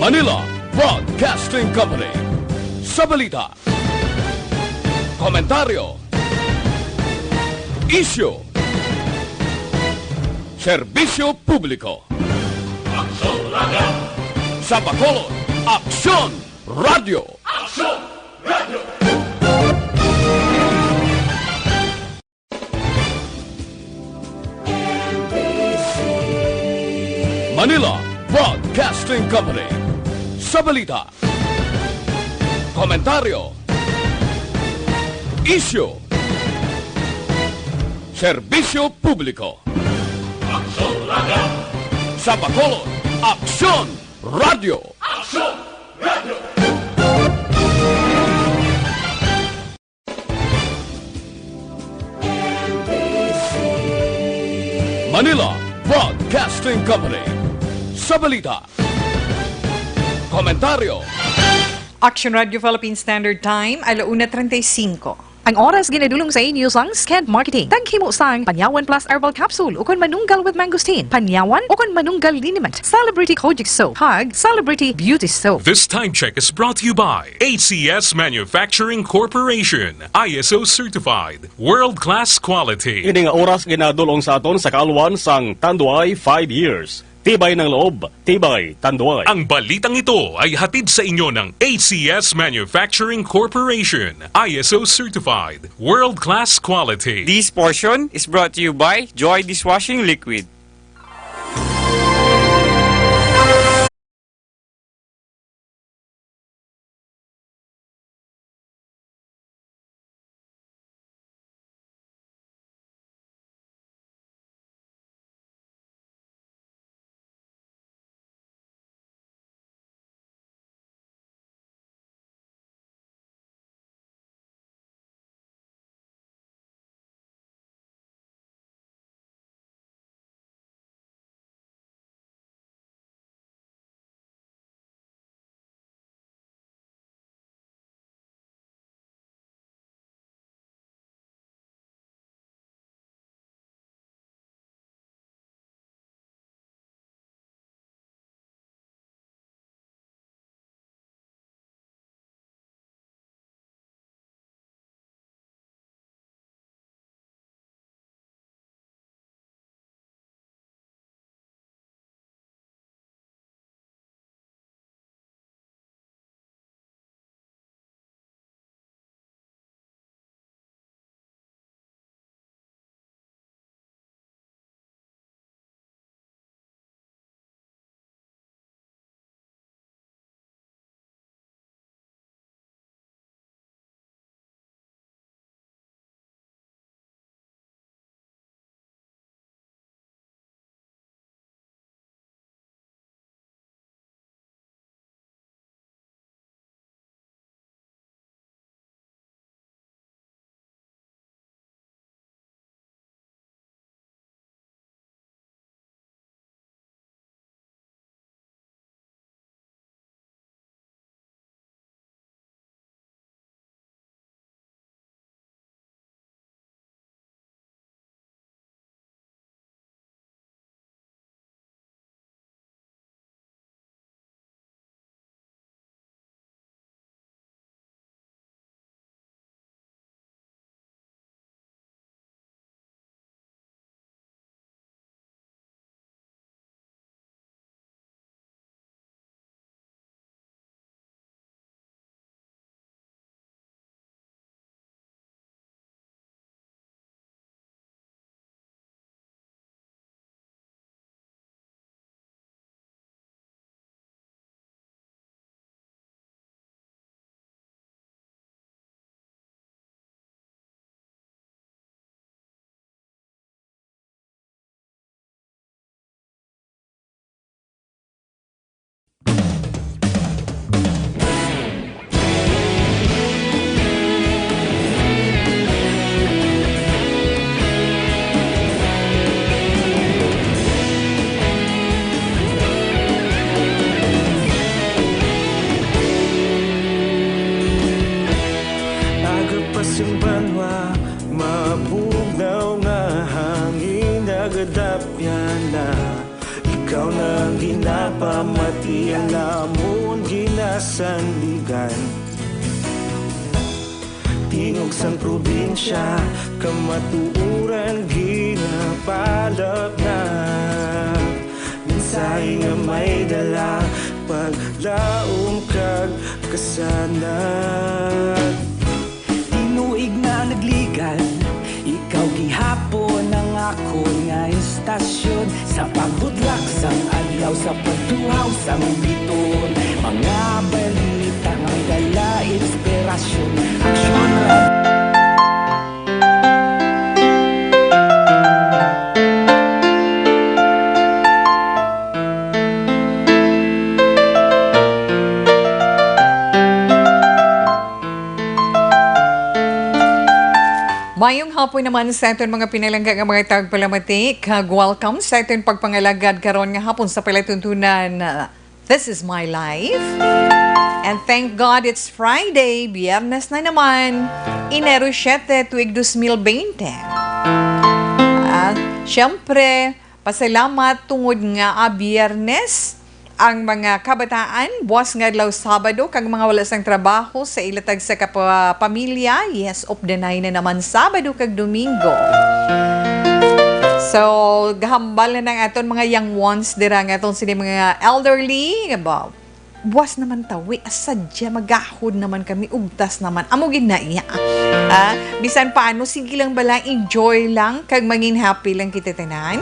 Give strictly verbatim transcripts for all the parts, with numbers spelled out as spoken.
Manila Broadcasting Company. Sa balita, komentaryo, isyu, serbisyo publiko. Aksyon Radio! Sa Bacolod, Aksyon Radio! Aksyon Radio! Manila Broadcasting Company. Sa balita, komentaryo, isyu, serbisyo publiko. Aksyon Radio! Sa Bacolod, Aksyon Radio! Aksyon Radio! Manila Broadcasting Company. Sa balita, komentaryo, Action Radio Philippine Standard Time, ala una treinta y cinco. Ang oras ginadulong sa inyo sang Sked Marketing. Taghimo sang Panyawan Plus Herbal Capsule ukon Manunggal with Mangosteen, Panyawan ukon Manunggal Liniment, Celebrity Kojic Soap, kag Celebrity Beauty Soap. This time check is brought to you by A C S Manufacturing Corporation, I S O certified, world-class quality. Ini nga oras ginadulong sa aton sa kaalwan sang Tanduay five years. Tibay ng loob, tibay Tanduay. Ang balitang ito ay hatid sa inyo ng A C S Manufacturing Corporation, I S O certified, world-class quality. This portion is brought to you by Joy Dishwashing Liquid. Mati ang namon ginasandigan. Tingog sang probinsya, kamatuoran ginapalapnag. Mensahe nga may dala, paglaom kag kasanag. Tinuig na nagligan, ikaw gihapon ang akon nga istasyon. Sa pagbudlak sang adlaw, sa pagtuhaw sang bituon, mga balita nga may dala inspirasyon. Aksyon! Mayong hapon naman sa aton mga pinalangga nga mga tagpalamati, kag welcome sa aton pagpangalagad karon nga hapon sa palatuntunan, uh, This Is My Life. And thank God it's Friday, Biyernes na naman, Enero siete, tuig dos mil bente. Ah, siyempre, pasalamat tungod nga, ah, Biyernes ang mga kabataan, buwas nga adlaw Sabado, kag mga wala sang trabaho sa ila tagsa ka pa-, pamilya. Yes, updanay na naman Sabado kag Domingo. So, gahambal na ang aton mga young ones dira, nga aton sini mga elderly, nga ba, buwas naman tawi, asadya, magahod naman kami, ugtas naman. Amo gid na iya. Ah, bisan paano, sige lang bala, enjoy lang, kag mangin happy lang kita tanan.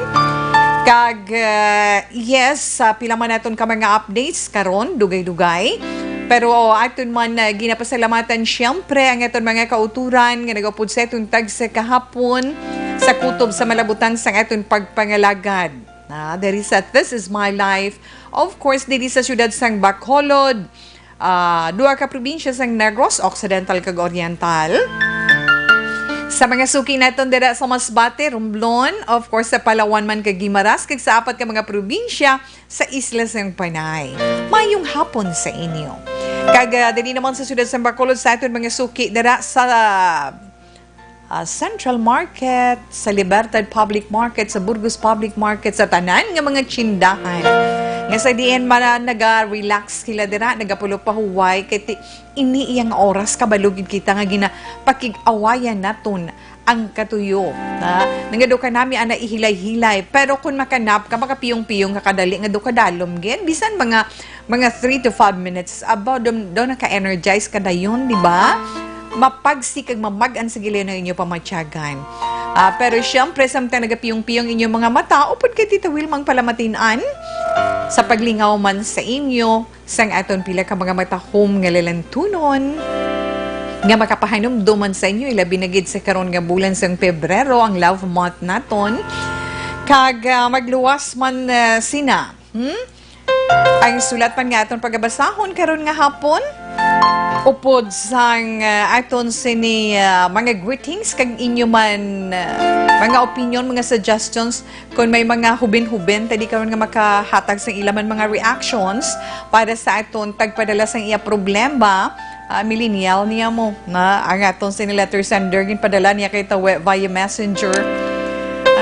Kag, ah, yes, sa pila man naton ka mga updates karon, dugay-dugay. Pero aton man, ah, ginapasalamatan, siyempre, ang aton mga kauturan nga nagaupod sa aton tagsa kahapon sa kutob sa malabutan sang aton pagpangalagad. Ah, diri sa This Is My Life. Of course, diri sa siyudad sang Bacolod, ah, duha ka probinsya sang Negros, Occidental kag Oriental. Sa mga suki naton dira sa Masbate, Romblon, of course, sa Palawan man kag Guimaras, kag sa apat ka mga probinsya sa isla sang Panay. Mayong hapon sa inyo. Kag, ah, diri naman sa siyudad sang Bacolod, sa aton mga suki dira sa ah, Central Market, sa Libertad Public Market, sa Burgos Public Market, sa tanan nga mga tsindahan. Nga sa diin man naga-relax sila dira, nagapulo pahuway, kay ti-, ini iyang oras, kabalo gid kita nga ginapakig-awayan naton ang katuyo. Ha? Nangado ka nami ana ihilay-hilay, pero kung makanap ka, makapiyong-piyong ka kadali, nga do ka dalom gid, bisan mga mga three to five minutes, aba, daw, daw naka-energize ka dayon, di ba? Mapagsi kag mamag-an sa gilin ang inyo pamatyagan. Ah, pero siyempre, samtang nagapiyong-piyong inyong mga mata, upod kay Tita Wilmang palamatin-an sa paglingaw man sa inyo sang aton pila ka mga matahom nga lalantunon nga makapahanumdom man sa inyo, ilabi na gid sa karon nga bulan sang Pebrero, ang love month naton. Kag, ah, magluwas man, ah, sina, hmm? Ang sulat man nga aton pagabasahon karon nga hapon, upod sang, ah, aton sini, ah, mga greetings kag inyo man, ah, mga opinion, mga suggestions, kung may mga hubin-hubin, tadi karon nga makahatag sang ila man mga reactions para sa aton tagpadala sang iya problema, ah, millennial niya mo, na ang aton sini letter sender, ginpadala niya kay tawe via messenger.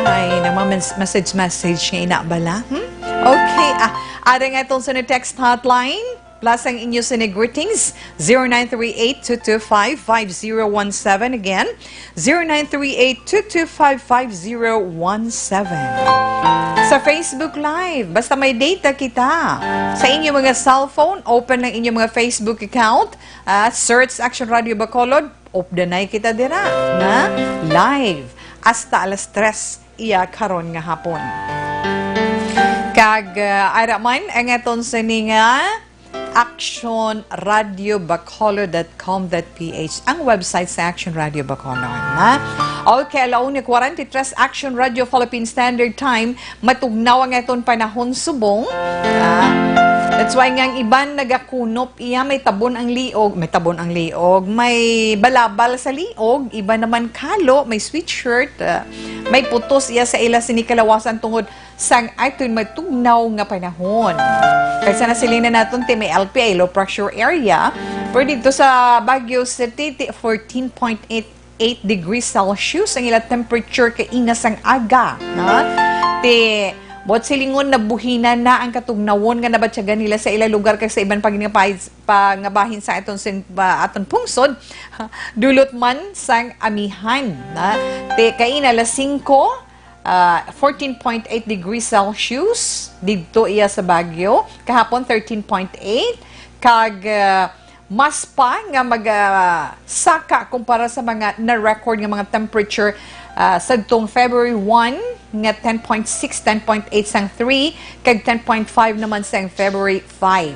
Ay, na mga mens-, message, message nga ina bala, hmm? Okay, ah, ada nga itong sa text hotline, plus ang inyo sa greetings, zero nine three eight two two five five zero one seven. Again, zero nine three eight two two five five zero one seven. Sa Facebook Live, basta may data kita, sa inyo mga cellphone, open ang inyong mga Facebook account, at search Action Radio Bacolod, updanay kita dira, na live, hasta alas tres iya karon nga hapon. Kag, ah, ara man ang aton sini nga action radio bacolod dot com dot P H, ang website sa Action Radio Bacolod, ha? Okay, alauna kwarenta y tres Action Radio Philippine Standard Time, matugnaw ang aton panahon subong. Ah, that's why nga ang iban nagakunop iya, may tabon ang liog, may tabon ang liog, may balabal sa liog, iba naman kalo, may sweatshirt, ah, may putos iya sa ila sini kalawasan tungod sang aton matugnaw nga panahon. Kag sa nasilingan naton, ti may L P A, low pressure area, pero dito sa Baguio City, ti fourteen point eight eight degrees Celsius ang ila temperature kaina sang aga, no? Ti Buot silingon, nabuhinan na ang katugnawon nga nabatyagan nila sa ila lugar kag sa iban pa nga pais-, pa nga bahin sa aton sin-, pa-, aton pungsod, dulot man sang amihan, na. Te, kaina, alas singko, ah, fourteen point eight degrees Celsius didto iya sa Baguio. Kahapon, thirteen point eight. Kag, ah, mas pa nga mag, ah, saka kumpara sa mga na-record nga mga temperature, ah, sadtong February one nga ten point six, ten point eight sang three, kag ten point five naman sang February five.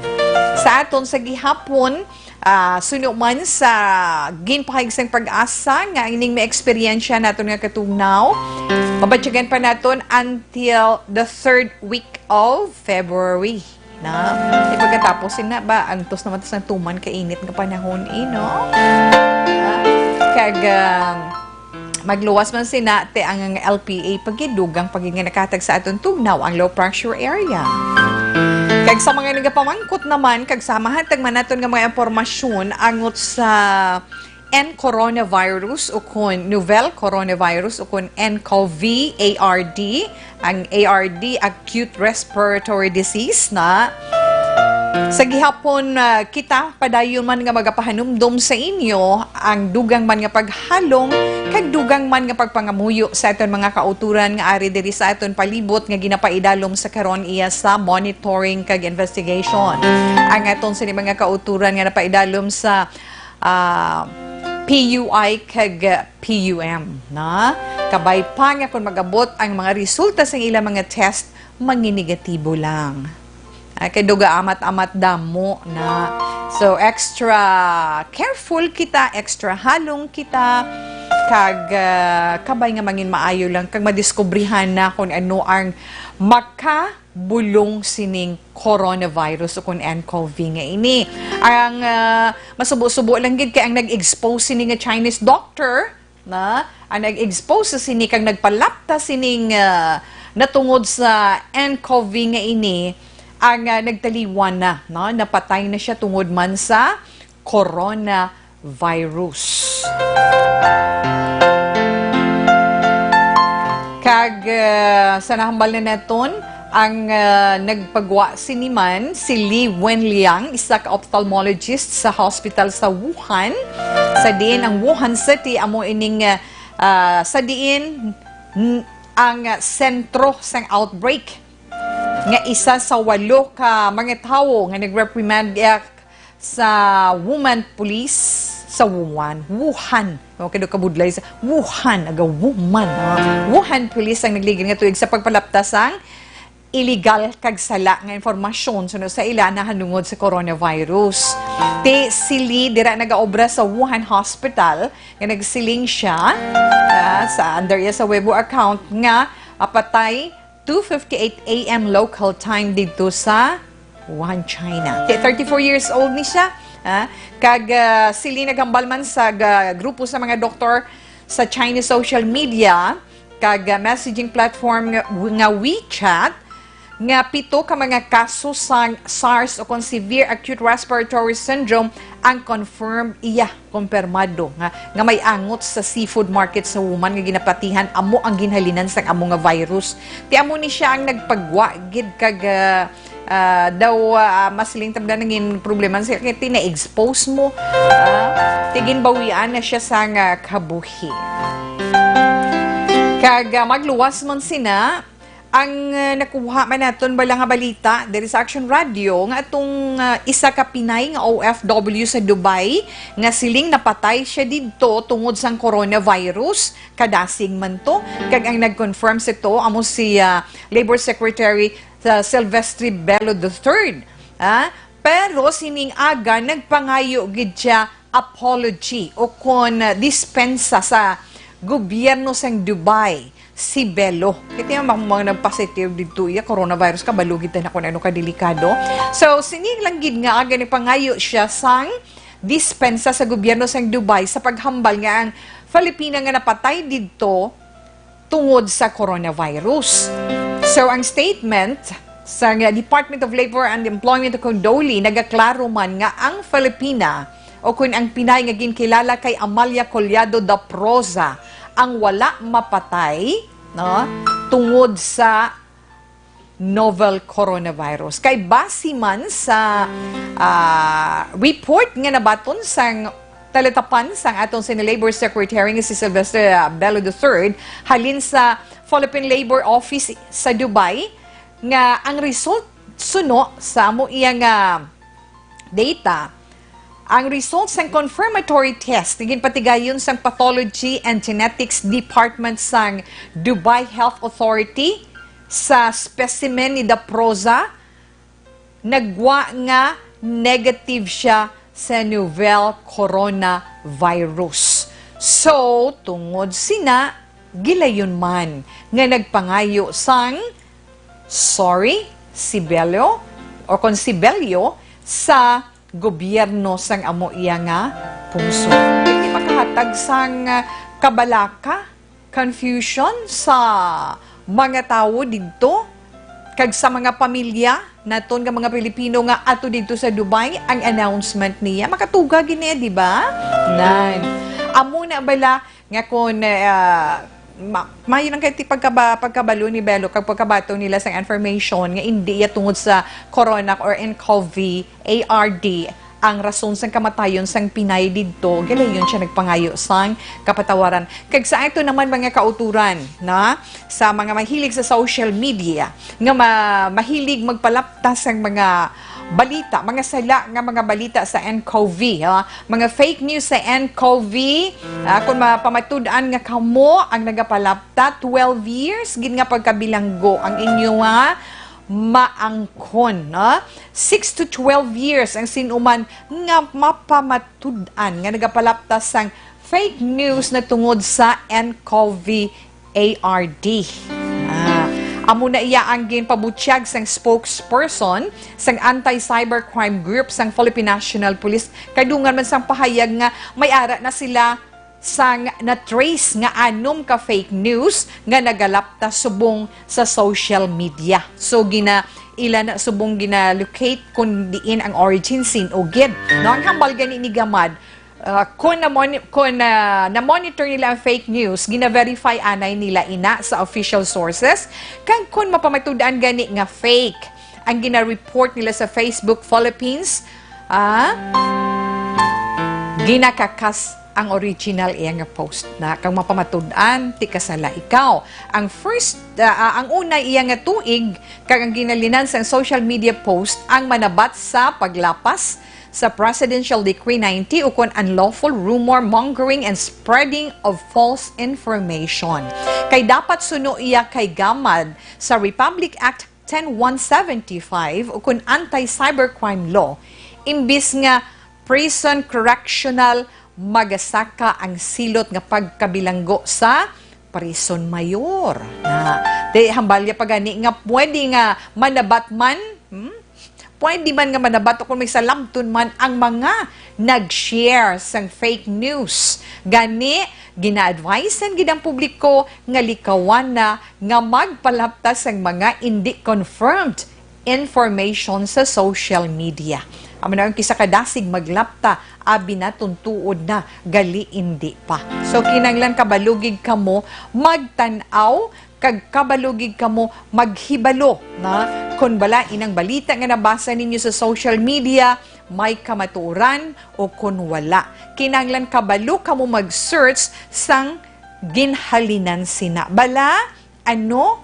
Sa aton sa gihapon, ah, suno man sa ginpahayag sang PAGASA nga ining maeksperiensya naton nga katugnaw, mabatyagan pa naton until the third week of February. Na, di pagkatapos, sina ba, antos naman tas nagtuman ka init nga panahon, eh, no? Ah, kag, ah, magluwas man sina, te, ang L P A pag dugang pag nga nakahatag sa aton tugnaw ang low pressure area. Kag sa mga nagapamangkot naman, kag sa mahatag man naton nga mga impormasyon angot sa N coronavirus o kon novel coronavirus o kon N cov, A R D, ang A R D, acute respiratory disease na. Sa gihapon, ah, kita padayon man nga magapahanumdom sa inyo ang dugang man nga paghalong kag dugang man nga pagpangamuyo sa aton mga kautoran nga ari diri sa aton palibot nga ginapaidalom sa karon iya sa monitoring kag investigation. Ang aton sini mga kautoran nga napaidalom sa ah, P U I kag P U M, na. Kabay pa nga kung mag-abot ang mga resulta sa ilang mga test, manginegatibo lang. Ah, kay duga amat-amat damo na. So, extra careful kita, extra halong kita, kag, ah, kabay nga mangin maayo lang, kag madiskubrihan na kung ano ang maka bulong sining coronavirus o kon N cov nga ini. Ang, ah, masubo-subo lang gid kay ang nag-expose sini nga Chinese doctor, na, ang nag-expose sa sini kag nagpalapta sining, ah, natungod sa N cov nga ini, ang, ah, nagtaliwan na, no? Napatay na siya tungod man sa coronavirus. Kag, ah, sa nahambal na naton, ang, ah, nagpagwa sini man si Li Wenliang, isa ka ophthalmologist sa hospital sa Wuhan, sa diin ang Wuhan City amo ining, ah, sa diin n-, ang sentro sang outbreak nga isa sa walo ka mga tawo nga nag-reprimand, ah, sa woman police sa Wuhan. Wuhan. Okay, do kabudlay sa Wuhan, aga woman, ha? Wuhan police ang nagligid nga tuig sa pagpalapta sang illegal kag sala nga impormasyon suno sa ila nahanungod sa coronavirus. Ti si Li dira nagaobra sa Wuhan Hospital nga nagsiling siya, ah, sa under iya sa Weibo account nga, ah, patay two fifty-eight A M local time didto sa Wuhan, China. Kay thirty-four years old ni siya, ah, kag, ah, sili naghambal man sa ga-, grupo sa mga doktor sa Chinese social media kag, ah, messaging platform nga, nga WeChat nga pito ka mga kaso sang SARS o kon severe acute respiratory syndrome ang confirmed iya, kumpirmado nga, nga may angot sa seafood market sa Wuhan nga ginapatihan amo ang ginhalinan sang amo nga virus. Ti amo ni siya ang nagpagwa gid kag, ah, ah, daw, ah, masiling tabla nangin problema siya kay ti na-expose mo. Ah, ti ginbawian na siya sang kabuhi. Kag, ah, magluwas man sina, ang, ah, nakuha man naton bala nga balita diri sa Action Radio nga atong, ah, isa ka Pinay nga O F W sa Dubai nga siling napatay siya didto tungod sang coronavirus. Kadasig man to. Kag ang nag-confirm sito amo si, ah, Labor Secretary, ah, Silvestre Bello the third. Ah, pero sining aga nagpangayo gid siya apology o kon, ah, dispensa sa gobyerno sang Dubai, si Bello. Kay ti man mga nagpositive didto iya coronavirus, kabalo gid ta na kung ano kadelikado. So, sini lang gid nga aga nagpangayo siya sang dispensa sa gobyerno sang Dubai sa paghambal nga ang Filipina nga napatay didto tungod sa coronavirus. So, ang statement sa nga Department of Labor and Employment o kon DOLE nagaklaro man nga ang Filipina o kon ang Pinay nga ginkilala kay Amalia Collado da Proza ang wala mapatay, no, tungod sa novel coronavirus. Kay base man sa, ah, report nga nabaton sang talatapan sang aton sini Labor Secretary nga si Sylvester, ah, Bello the third, halin sa Philippine Labor Office sa Dubai, nga ang result suno sa amo iya nga data, ang result sang confirmatory test nga ginpatigayon sang Pathology and Genetics Department sang Dubai Health Authority sa specimen ni Daproza, nagwa nga negative siya sa novel coronavirus. So, tungod sina, gilayon man nga nagpangayo sang sorry si Bello, o kon si Bello, sa gobyerno sang amo iya nga pungsod. Hindi makahatag sang, ah, kabalaka, confusion sa mga tawo didto, kag sa mga pamilya naton nga mga Pilipino nga ato didto sa Dubai ang announcement niya. Makatuga gini, di ba? Nan. Amo na bala nga kon, ah, ma-, maayo lang kay ti pagkaba-, pagkabalo ni Bello kag pagkabato nila sang information nga indi iya tungod sa corona or ncov, A R D, ang rason sang kamatayon sang Pinay didto, gilayon siya nagpangayo sang kapatawaran. Kag sa ato naman mga kauturan, na, sa mga mahilig sa social media, nga ma-, mahilig magpalapta sang mga balita, mga sala nga mga balita sa ncov, ha? Mga fake news sa ncov, ah, kung mapamatud-an nga kamo ang nagapalapta, twelve years gid nga pagkabilanggo ang inyo nga maangkon, no? Six to twelve years ang sinuman nga mapamatud-an nga nagapalapta sang fake news na tungod sa ncov A R D. Ah, amo na iya ang ginpabutyag sang spokesperson sang Anti-Cybercrime Group sang Philippine National Police. Kadungan man sang pahayag nga may ara na sila sang na-trace nga anom ka fake news nga nagalapta subong sa social media. So, gina-, ila na subong gina-locate kung diin ang origin, sin-o gid. No, ang hambal gani ni Gamad, ah, kung na-mon-, kung, ah, na-monitor nila ang fake news, gina-verify anay nila ina sa official sources, kag kung mapamatud-an gani nga fake ang gina-report nila sa Facebook Philippines, ah, ginakakas ang original iya nga post na kang mapamatud-an, ti kasala ikaw. Ang first, ah, ah, ang una iya nga tuig kag ang ginhalinan sang social media post ang manabat sa paglapas sa Presidential Decree ninety ukon unlawful rumor mongering and spreading of false information. Kay dapat suno iya kay gamad sa Republic Act ten one seventy-five ukon anti-cybercrime law, imbis nga prison correctional, magasaka ang silot nga pagkabilanggo sa prison mayor. Na, di hambalya pa gani nga pwede nga manabat man, hmm? Pwede man nga manabat o kung may salabton man ang mga nag-share sang fake news. Gani, gina-advisean gid ang publiko nga likawan na nga magpalapta sang mga indi confirmed information sa social media. Amo na ang kisa kadasig maglapta, abi na tuntuod na, gali indi pa. So, kinahanglan kabalugig kamo magtan-aw, kag kabalugig kamo maghibalo na kon bala inang balita nga nabasa ninyo sa social media may kamatuoran o kon wala. Kinahanglan kabalo kamo mag-search sang ginhalinan sina. Bala, ano,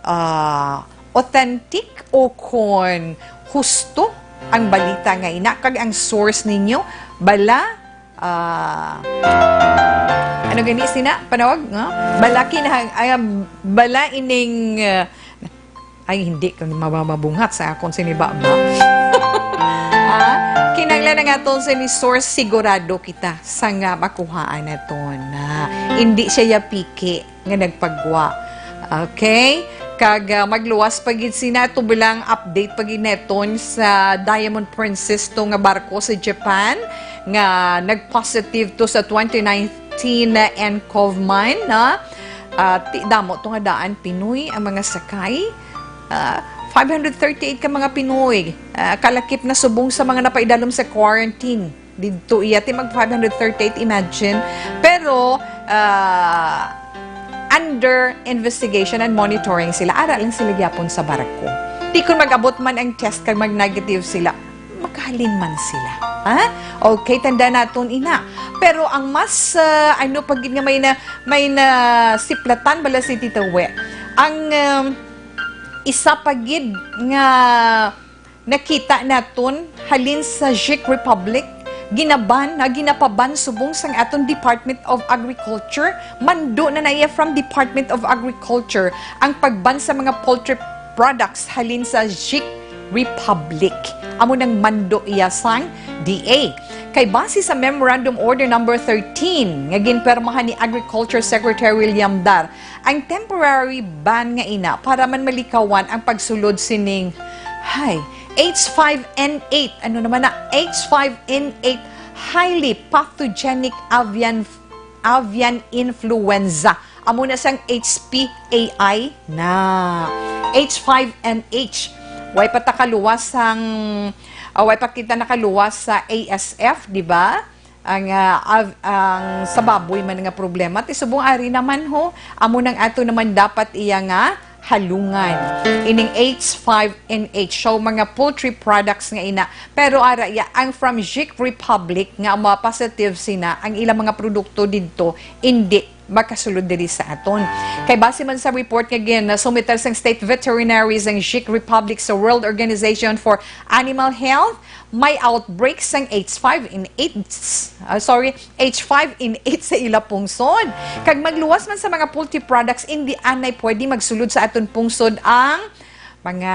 ah, authentic o kon husto ang balita nga ina, kag ang source ninyo, bala, ah, ano gani sina panawag, no? Bala kinahang-, ay, bala ining, ah, ay, hindi ko mamabungat sa akon sini baba. Ah, kinahanglan nga aton sini source, sigurado kita sa nga makuhaan naton na hindi siya yapiki nga nagpagwa. Okay? Kag, ah, magluwas pa gid sina, ato bilang update pa gid neton sa Diamond Princess to nga barko sa Japan nga nag-positive to sa twenty nineteen ncov man, no? Ah, ti-, damo to nga daan Pinoy ang mga sakay. Ah, five hundred thirty-eight ka mga Pinoy, ah, kalakip na subong sa mga napaidalom sa quarantine. Didto iya ti mag five hundred thirty-eight, imagine. Pero, ah, under investigation and monitoring sila, ara lang sila gyapon sa barko. Di kun mag-abot man ang test kag mag-negative sila, makahalin man sila. Ha? Okay, tanda naton ina. Pero ang mas, ah, ano pa gid nga may na, may nasiplatan bala si Tita We, ang, um, isa pa gid nga nakita naton halin sa Czech Republic, ginaban, na ginapaban subong sang aton Department of Agriculture. Mando na na iya from Department of Agriculture ang pagban sa mga poultry products halin sa Czech Republic. Amo nang mando iya sang D A. Kay base sa Memorandum Order Number thirteen nga ginpirmahan ni Agriculture Secretary William Dar, ang temporary ban nga ina para man malikawan ang pagsulod sining, hay, H five N eight. Ano naman na H five N eight? Highly pathogenic avian, avian influenza. Amo na sang H P A I na. H five N H. Way pa ta kaluwas sang, ah, way pa kita nakaluwas sa A S F, di ba? Ang, ah, av-, ang sa baboy man nga problema, ti subong ari naman ho, amo nang ato naman dapat iya nga halungan. Ining H five N H, so mga poultry products nga ina. Pero ara iya, ang from Czech Republic nga mga positive sina, ang ilang mga produkto didto, indi makasulod diri sa aton. Kay base man sa report nga gin-, ah, sumitar sang state veterinary sang Czech Republic sa World Organization for Animal Health, may outbreak sang H five N eight, ah, sorry, H five N eight sa ila pungsod. Kag magluwas man sa mga poultry products, indi anay pwede magsulod sa aton pungsod ang mga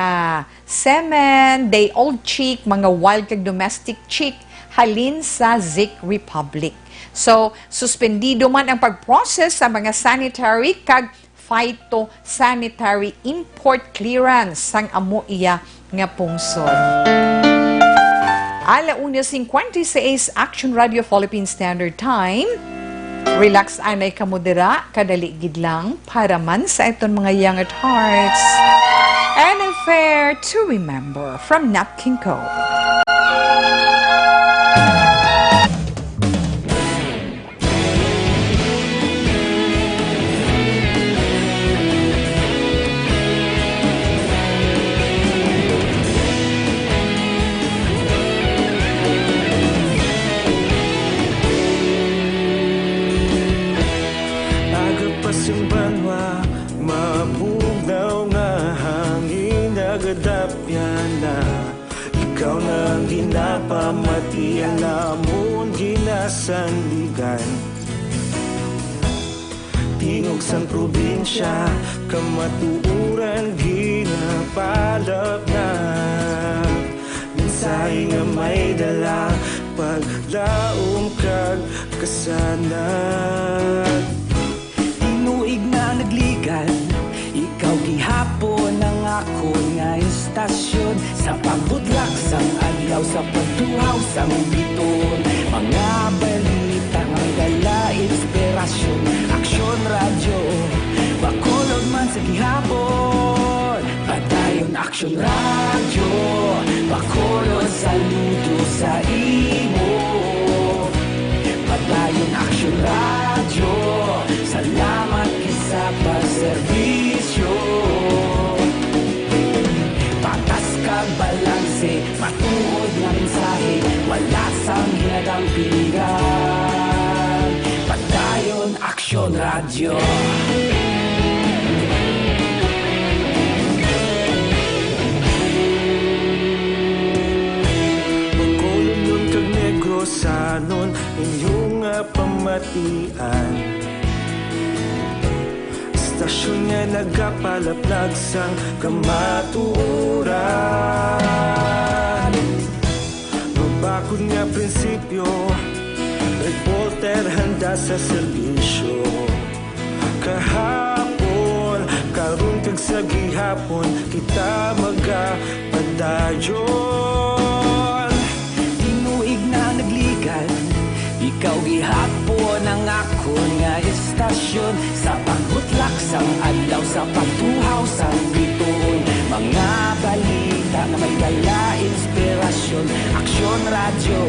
semen, day-old chick, mga wild kag domestic chick halin sa Czech Republic. So, suspendido man ang pag-process sa mga sanitary kag phytosanitary import clearance sang amo iya nga pungsod. Ala una cincuenta y seis, Action Radio Philippine Standard Time. Relax anay kamo dira, kadali gid lang para man sa aton mga young at hearts. An affair to remember from Nat King Cole. Aga pa sing banwa, mabugnaw nga hangin nagadapyan na. Ikaw na ang ginapamatian namon ginasandigan. Tingog sang probinsya, kamatuoran ginapalapnap. Mensahe nga may dala, paglaom kag kasanag. Tinuig na nagligad, ikaw gihapon ang akon nga istasyon. Sa pagbutlak sang adlaw, sa pagtuhaw sang biton, mga balita nga dala inspirasyon. Aksyon Radyo, Bacolod man sa gihapon. Padayon Aksyon Radyo, Bacolod, saludo sa imo. Padayon Aksyon Radyo, salamat gid sa pagserbisyo. Patas kag balanse, matuod nga mensahe, wala sang hinadang piligan. Padayon Aksyon Radyo. Bacolodnon kag Negrosanon, inyo nga pamatian. Istasyon nga nagapalaplag sang kamatuoran. Mabakod nga prinsipyo, reporter handa sa serbisyo. Kahapon, karon kag sa gihapon, kita magapadayon. Tinuig na nagligad, ikaw gihapon ang akon nga istasyon. Sa pagbutlak sang adlaw, sa pagtuhaw sang bituon, mga balita nga may dala inspirasyon. Aksyon Radyo,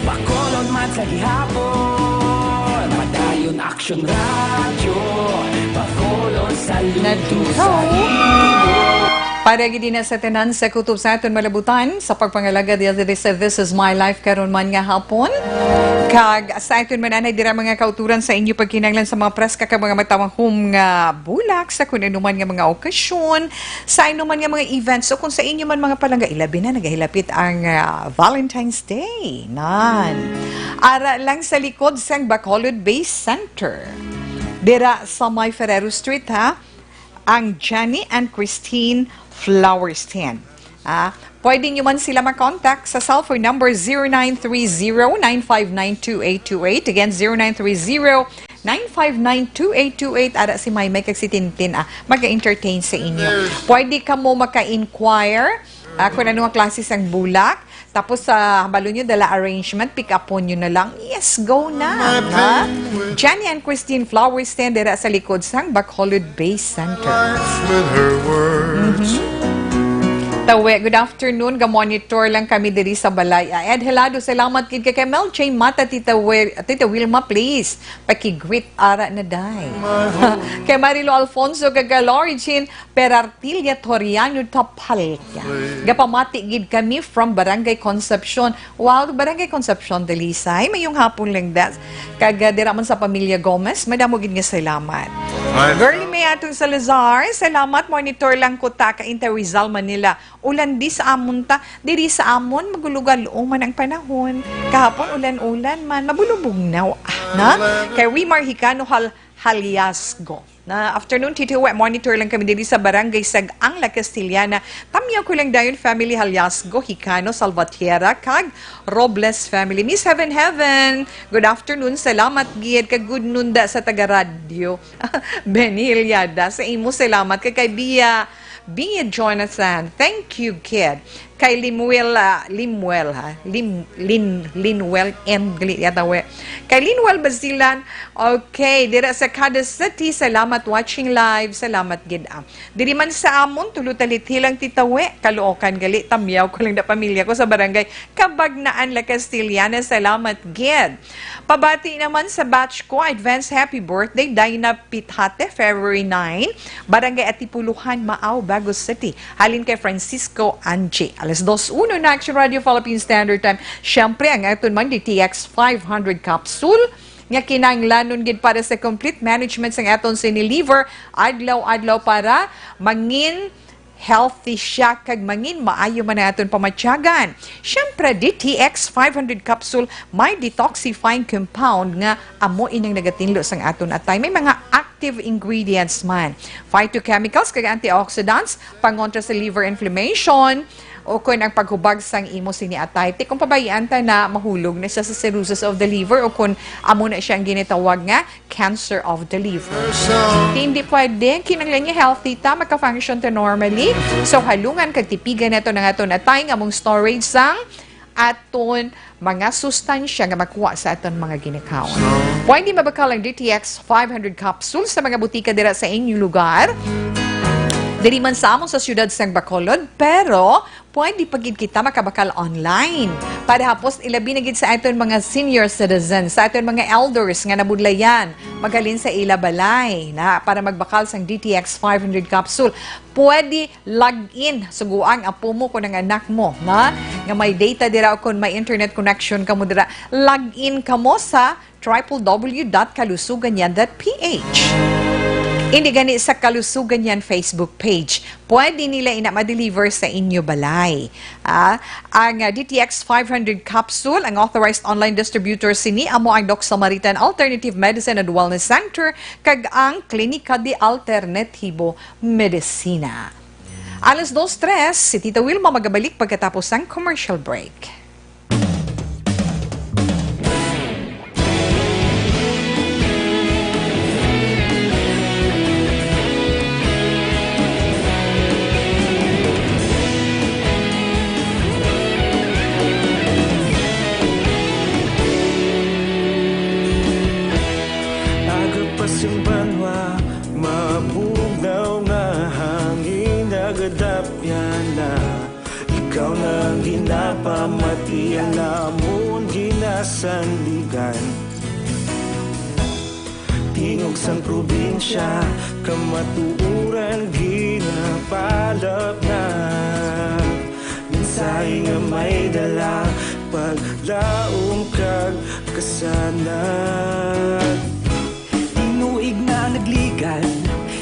Bacolod man sa gihapon. Padayon Action Radio, Bacolod sa Nandito. Libo. Para gid na sa tanan sa kutob sa aton malabutan, sa pagpangalagad diri sa This Is My Life karon man nga hapon. Kag sa aton man anay dira mga kauturan sa inyo pagkinahanglan sa mga preska kag mga matamahom nga bulak sa kun ano man nga mga okasyon, sa ano man nga mga events o kung sa inyo man mga palangga, ilabi na nagahilapit ang, ah, Valentine's Day. Nan. Ara lang sa likod sang Bacolod Base Center. Dira sa may Ferrero Street, ha? Ang Jenny and Christine Flower Stand. Ah, pwede nyo man sila makontak sa cellphone number zero nine three zero, nine five nine, two eight two eight. Again, zero nine three zero, nine five nine, two eight two eight. Ara si Maymay kag si Tintin, ah, mag-entertain sa inyo. Pwede kamo maka-inquire, ah, kung ano ang klase sang bulak. Tapos, ah, hambalo nyo, dala arrangement, pick upon nyo na lang. Yes, go na, ha? Jenny and Christine Flower Stand dira sa likod sang Bacolod Base Center. Life with her words. Mhm. Tawe, good afternoon. Ga-monitor lang kami diri sa balay. Ah, Ed Helado, salamat gid kay Mel J Mata, Tita, Wi-, Tita Wilma, please. Paki-greet ara na day. Kay Marilo Alfonso, kag Lori Jean Perartilla Toriano Tapalca. Gapamati gid kami from Barangay Concepcion. Wow, Barangay Concepcion, Dalisay. Mayong hapon lang das. Kag, ah, dira man sa pamilya Gomez, madamo gid nga salamat. Girlie May atong Salazar, salamat, monitor lang ko ta ka Inter Rizal, Manila. Ulan di sa amon ta, diri sa amon, magulugal-o man ang panahon. Kahapon, ulan-ulan man, mabulubugnaw, ah, na? Kay Wimar Hicano Hal-, Haliasgo. Na afternoon, Tito Wet, monitor lang kami diri sa Barangay Sag-ang, La Castellana. Tamyaw ko lang dayon, family Haliasgo, Hicano, Salvatierra, kag Robles family. Miss Heaven Heaven, good afternoon. Salamat gid, kag good noon da sa taga-radyo. Benny Hilyada, sa imo salamat. Kag kay Bia, Bia Jonathan, thank you, kid. Kay Limuel, ah, Limuel, ha? Lim-, Lin-, Linwell M. Gali yata, we. Kay Linwell Basilan, okay, dira sa Cadiz City, salamat watching live, salamat gid, ah. Diri man sa amon, tulo talithi lang, Tita We, Caloocan gali, tamyaw ko lang na pamilya ko sa barangay Cabagnaan, La Castellana, salamat gid. Pabati naman sa batch ko, advance happy birthday, Dinah Pithate, February nine, Barangay Atipuluhan, Maao, Bagos City. Halin kay Francisco Angie. Alas dos uno na, Action Radio Philippine Standard Time. Siyempre, ang aton man D T X five hundred capsule nga kinahanglanon gid para sa complete management sang aton sini liver adlaw-adlaw para mangin healthy siya kag mangin maayo man ang aton pamatyagan. Siyempre, D T X five hundred capsule may detoxifying compound nga amo ining nagatinlo sang aton atay. May mga active ingredients man, phytochemicals kag antioxidants, pangontra sa liver inflammation, o kon ang paghubag sang imo sini atay. Ti kung pabayaan ta na mahulog na siya sa cirrhosis of the liver o kon amo na siya ang ginatawag nga cancer of the liver. Ti hindi pwede, kinahanglan niya healthy ta, maka-function ta normally. So, halungan kag tipigan nato ang aton atay nga among storage sang aton mga sustansya nga makuha sa aton mga ginikaon. Pwede mabakal ang D T X five hundred capsule sa mga butika dira sa inyong lugar. Diri man sa amon sa siyudad sang Bacolod, pero pwede pa gid kita makabakal online. Para hapos, ilabi na gid sa aton mga senior citizens, sa aton mga elders nga nabudlayan, maghalin sa ila balay na para magbakal sang D T X five hundred capsule. Pwede log in, sugoa ang apo mo kon ang anak mo, na, nga may data dira o kon may internet connection kamo dira. Log in kamo sa triple W dot kalusuganyan dot P H. Indi gani sa Kalusuganyan Facebook page. Pwede nila ina ma-deliver sa inyo balay. Ah, ang, ah, D T X five hundred capsule, ang authorized online distributor sini amo ang Doc Samaritan Alternative Medicine and Wellness Center kag ang Klinika de Alternativo Medicina. Alas dos tres, si Tita Wilma magabalik pagkatapos sang commercial break. Aga pa sing banwa, mabugnaw nga hangin, nagadapyan na. Ikaw na ang ginapamati, ang amon ginasandigan. Tingog sang probinsya, kamatuoran ginapalapnap. Mensahe nga may dala, paglaom kag kasanag. Tinuig na nagligad,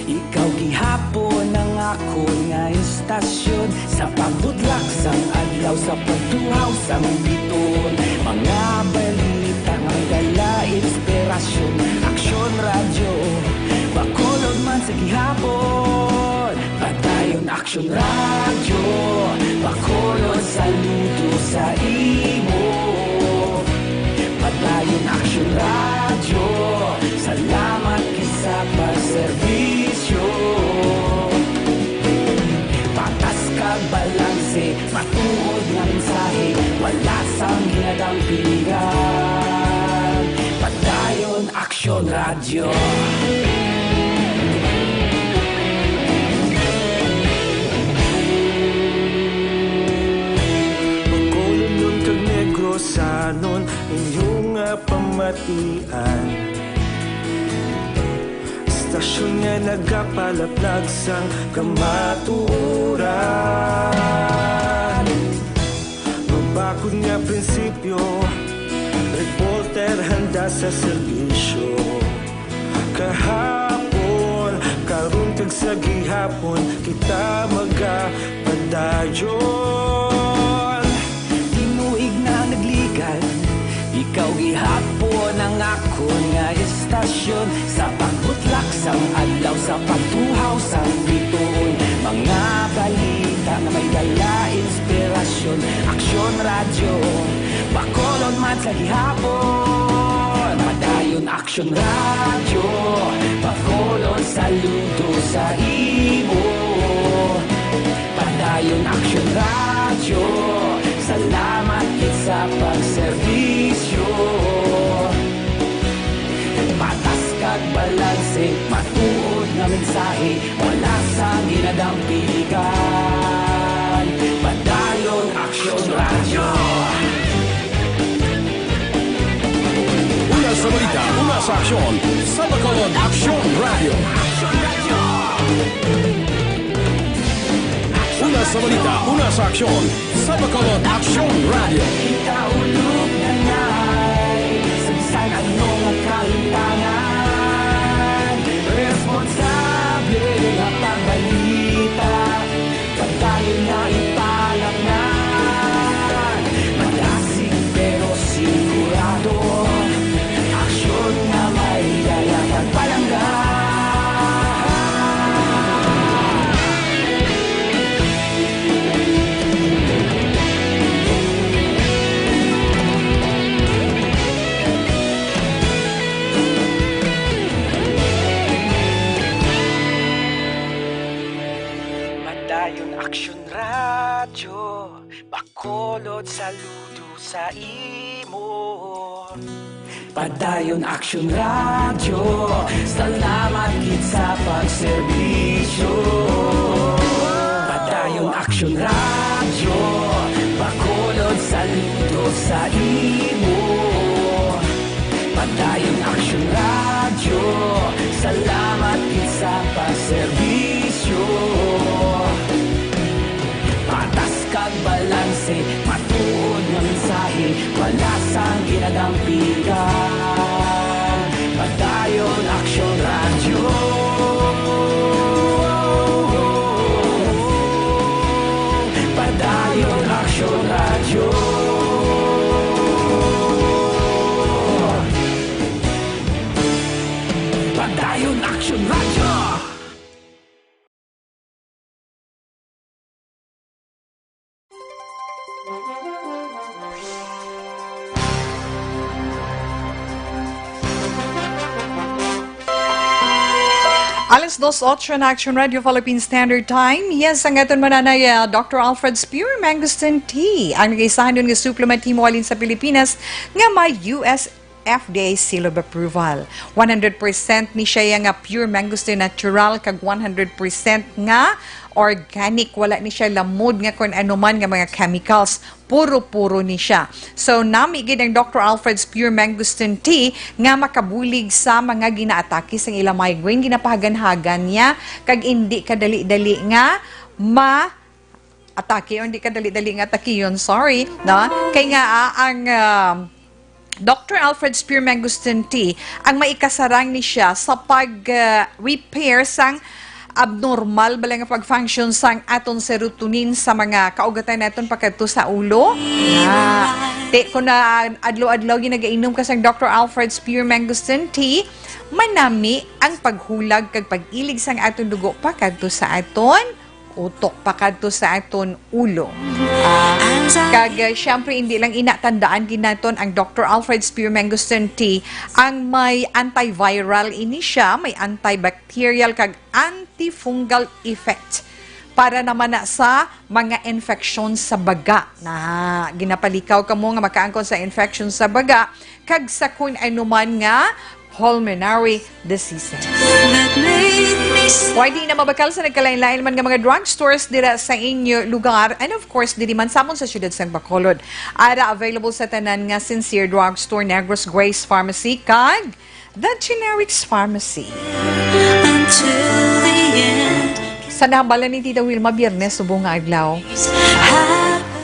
ikaw gihapon ang akon nga istasyon. Sa pagbutlak sang adlaw, sa pagtuhaw sang bituon, mga balita nga may dala inspirasyon. Aksyon Radyo, Bacolod man sa gihapon. Padayon Aksyon Radyo, Bacolod saludo sa imo. Padayon Aksyon Radyo, salamat gid sa pagserbisyo. Patas kag balanse, matuod nga mensahe, wala sang ginadampigan. Padayon Aksyon Radyo. Bacolodnon kag Negrosanon, inyo nga pamatian. Istasyon nga nagapalaplag sang kamatuoran. Mabakod nga prinsipyo, reporter handa sa serbisyo. Kahapon, karon kag sa gihapon, kita magapadayon. Tinuig na nagligad, ikaw gihapon ang akon nga istasyon. Sa pagbutlak sang adlaw, sa pagtuhaw sang bituon, mga balita nga may dala inspirasyon. Aksyon Radyo, Bacolod man sa gihapon. Padayon Aksyon Radyo, Bacolod saludo sa imo. Padayon Aksyon Radyo, salamat gid sa pagserbisyo. Patas kag balanse, matuod nga mensahe, wala sang ginadampigan. Padayon Aksyon Radyo. Una sa balita, una sa aksyon, sa Bacolod Aksyon Radyo. Una sa balita, una sa aksyon, sa Bacolod Aksyon Radyo. Kita ulog na ngay, sa bisan ano nga kalimtangan, responsable nga pagbalita. Padayon na ipalapngan, madasig pero sigurado. Aksyon nga may dala kag palangga. Padayon Aksyon Radyo, Bacolod saludo sa imo. Padayon Aksyon Radyo, salamat gid sa pagserbisyo. Padayon Aksyon Radyo, Bacolod saludo sa imo. Padayon Aksyon Radyo, salamat gid sa pagserbisyo. Patas kag balanse, matuod nga mensahe, wala sang ginadampigan. Padayon Aksyon Radyo. Padayon Aksyon Radyo. Padayon Aksyon Radyo. Alas dos ocho na Action Radio Philippine Standard Time. Yes, ang aton mananay, uh, Doctor Alfred Spear, Mangosteen Tea, ang nagaisahan nga suplement himo halin sa Pilipinas nga may U S F D A seal of approval. One hundred percent ni siya nga pure mangosteen natural, kag one hundred percent nga organic. Wala ni siya lamod nga kon ano man nga mga chemicals. Puro-puro ni siya. So, nami gid ang Doctor Alfred's Pure Mangosteen Tea nga makabulig sa mga ginaatake sang ila migraine, ginapahaganhagan niya, kag indi kadali-dali nga ma-atake, o hindi kadali-dali nga atakiyon, sorry, no? Kay nga, ah, ang, ah, Doctor Alfred's Pure Mangosteen Tea, ang maikasarang ni siya sa pag, ah, repair sang abnormal bala nga pag-function sang aton serotonin sa mga kaugatan naton pakadto sa ulo. Ah, ti, kung na adlaw-adlaw ginagainom ka sang Doctor Alfred's Pure Mangosteen Tea, manami ang paghulag kag pag-ilig sang aton dugo pakadto sa aton utok, pakadto sa aton ulo. Ah, kag, ah, syempre, hindi lang ina, tandaan gid naton ang Doctor Alfred's Pure Mangosteen Tea, ang may antiviral ini siya, may antibacterial kag antifungal effect para naman na sa mga infeksyon sa baga. Na ginapalikaw kamo nga makaangkon sa infeksyon sa baga kag sa kun ano man nga pulmonary diseases. Pwede na mabakal sa nagkalain-lain man nga mga drugstores dira sa inyo lugar, and of course, diri man samon sa siyudad sang Bacolod. Ara available sa tanan nga Sincere Drugstore, Negros Grace Pharmacy, kag The Generics Pharmacy. Until the end. Sa nabalan ni Tita Wilma, Biyernes, subong nga adlaw.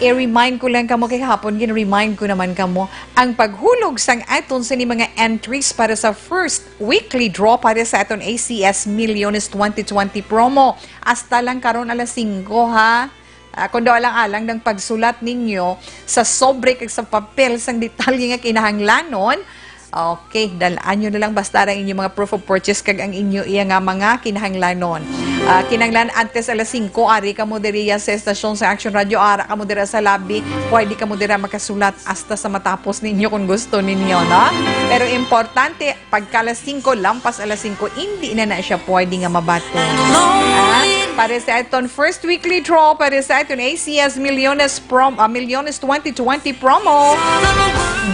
I-remind ko lang kamo, kay hapon gin-remind ko naman kamo, ang paghulog sang aton sini mga entries para sa first weekly draw para sa aton A C S Milyones twenty twenty promo. Hasta lang karon alas singko, ha? Ah, kung daw alang-alang ng pagsulat ninyo sa sobre kag sa papel sang detalye nga kinahanglanon, okay, dal-an nyo na lang basta ang inyong mga proof of purchase kag ang inyo iya nga mga kinahanglanon. Ah, kinahanglan antes alas singko, ari kamo diri sa estasyon sa Action Radio, ara kamo dira sa lobby, pwede kamo dira makasulat hasta sa matapos ninyo kung gusto ninyo, no? Pero importante, pagka alas singko, lampas alas singko, hindi na na siya pwede nga mabaton. Ah, para sa aton first weekly draw, para sa aton A C S Milyones prom-, ah, Milyones twenty twenty promo,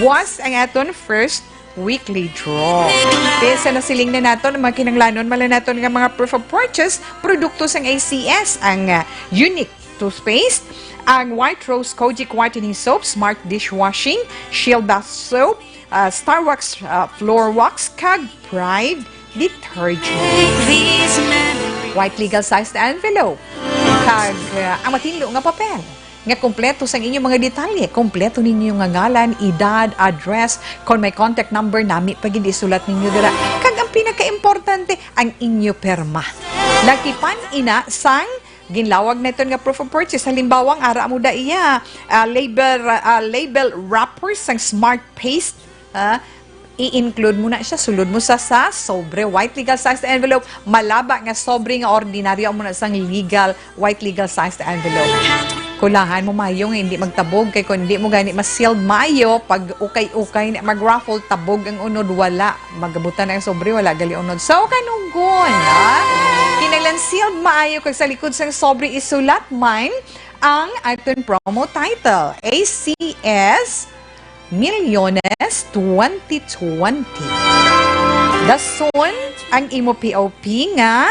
was ang aton first weekly draw. Kaya sa nasiling na naton, ang mga kinanglanon, mala naton nga mga proof of purchase, produkto sang A C S, ang, ah, Unique toothpaste, ang White Rose Kojic Whitening Soap, Smart Dishwashing, Shield Bath Soap, ah, Starwax, ah, Floor Wax, kag Pride Detergent. White legal sized envelope, kag, ah, ang matinlo nga papel nga kompleto sang inyong mga detalye, kompleto ninyo nga ngalan, edad, address, kon may contact number, nami pa gid isulat ninyo dira. Kag ang pinakaimportante, ang inyo pirma. Lakipan ina sang ginlawag naton nga proof of purchase. Halimbawa, ang ara mo da iya, ah, label, ah, label wrapper sang Smart Paste, ah, i-include mo na siya, sulod mo sa, sa sobre, white legal size envelope, malaba nga sobre nga ordinaryo, amo na sang legal, white legal size envelope. Kulahan mo mayo nga hindi magtabog, kay kung hindi mo gani ma-sealed mayo, pag ukay-ukay na mag-raffle, tabog ang unod, wala. Magabutan ang sobre, wala gali unod. So, kanugon, ha? Kinahanglan sealed maayo, kag sa likod sang sobre isulat man ang aton promo title, A C S Milyones twenty twenty. Dason ang imo P O P nga,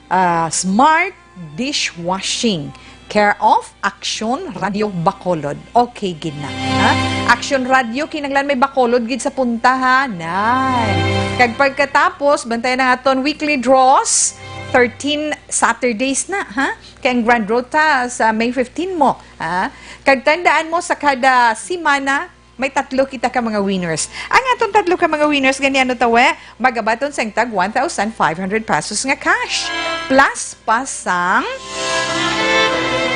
ah, Smart Dishwashing. Care of Action Radio Bacolod. Okay gid na, ha? Action Radio, kinahanglan may Bacolod gid sa punta, ha? Nan. Kag pagkatapos, bantayan ang aton weekly draws. Thirteen Saturdays na, ha? Kay ang grand draw ta sa May fifteen mo, ha? Kag tandaan mo, sa kada semana, may tatlo kita ka mga winners. Ang aton tatlo ka mga winners, gani ano tawe, magabaton sang tag one thousand five hundred pesos nga cash. Plus pa sang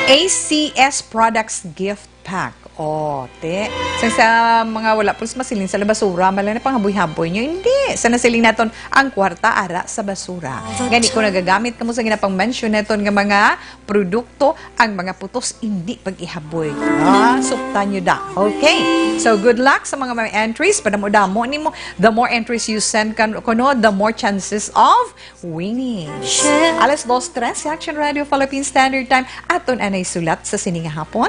A C S Products Gift Pack. O, te. Sa, sa mga wala pulos masiling sa labasura, mala na panghaboy-haboy nyo. Hindi. Sa nasiling naton, ang kwarta ara sa basura. Gani, kung nagagamit kamo sa ginapang-mention naton nga mga produkto, ang mga putos hindi pag-ihaboy. Ah, suptan nyo da. Okay. So, good luck sa mga may entries. Padamo-damo nimo. The more entries you send kan-, kuno, the more chances of winning. Alas dos tres sa Action Radio Philippine Standard Time. Aton anay sulat sa sini nga hapon.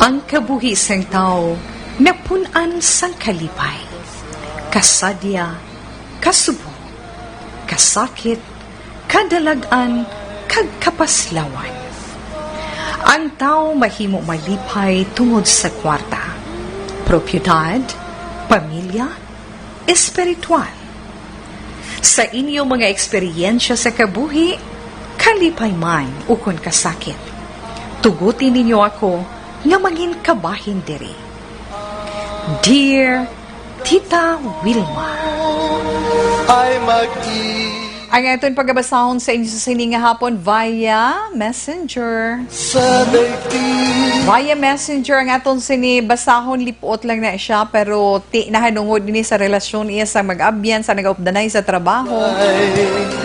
Ang kabuhi sang tawo napun-an sang kalipay, kasadya, kasubo, kasakit, kadalag-an, kag kapaslawan. Ang tawo mahimo malipay tungod sa kwarta, propiedad, pamilya, espiritual. Sa inyo mga eksperyensya sa kabuhi, kalipay man ukon kasakit, tuguti ninyo ako nga mangin kabahin diri. Dear Tita Wilma. Ay mag-i- Ang aton pagabasahon sa inyo sa sini nga hapon via Messenger. Sa daigdig. Via Messenger ang aton sini basahon, lip-ot lang na siya, pero ti nahanungod ini sa relasyon iya sa mag-abyan sa nagaupdanay sa trabaho.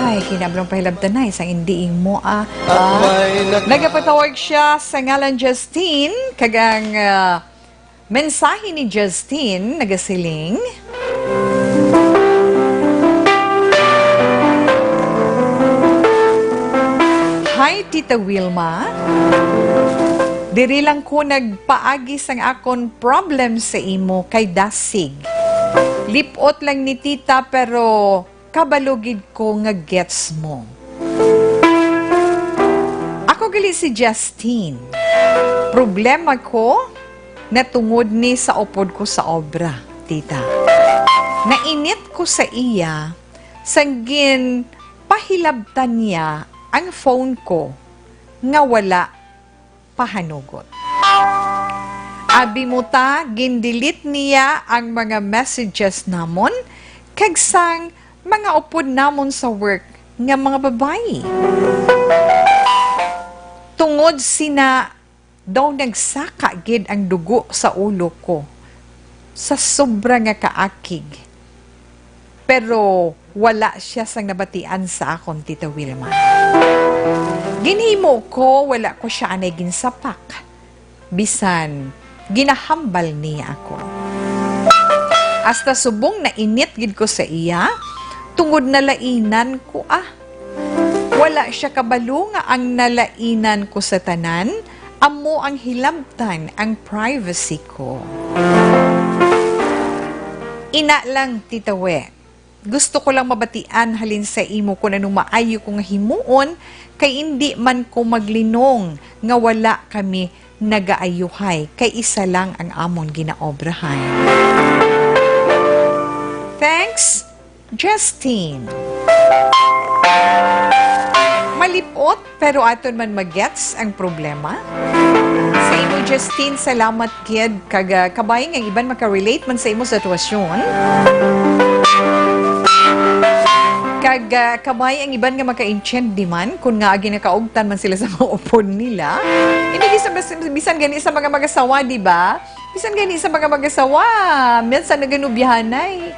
Ay, kinabang pahilabtanay sang indi mo, ah. At may nag- Nagapatawag siya sa ngalan Justine, kag ang, ah, mensahe ni Justine nagasiling, "Hi, Tita Wilma. Diri lang ko nagpaagi sang akon problem sa imo kay dasig. Lip-ot lang ni Tita, pero kabalo gid ko nga gets mo." Ako gali si Justine. Problema ko natungod ni sa upod ko sa obra, tita. Nainit ko sa iya sang ginpahilabtan niya ang phone ko nga wala pahanugot. Abi mo ta, gin-delete niya ang mga messages namon kag sang mga upod namon sa work nga mga babayi. Tungod sina daw nagsaka gid ang dugo sa ulo ko sa sobra nga kaakig. Pero wala siya sang nabatian sa akon, Tita Wilma. Ginhimo ko, wala ko siya anay ginsapak. Bisan ginahambal niya ako. Hasta subong nainit gid ko sa iya, tungod nalainan ko, ah. Wala siya kabalo nga ang nalainan ko sa tanan, amo ang hilabtan ang privacy ko. Ina lang, Tita We. Gusto ko lang mabatian halin sa imo kon anong maayo ko nga himuon, kay indi man ko maglinong nga wala kami nagaayuhay, kay isa lang ang amon ginaobrahan. Thanks, Justine. Malipot, pero aton man magets ang problema. Sa imo, Justine, salamat gid. Kag, ah, kabay nga ang iban makarelate man sa imo sitwasyon. Kag, ah, kabay ang iban nga makaintindi man, kun nga ginakaugtan man sila sa mga upod nila. Hindi, bisan, bisan, bisan gani sa mga mag-asawa, di ba? Bisan gani sa mga mag-asawa, minsan naganubyahanay.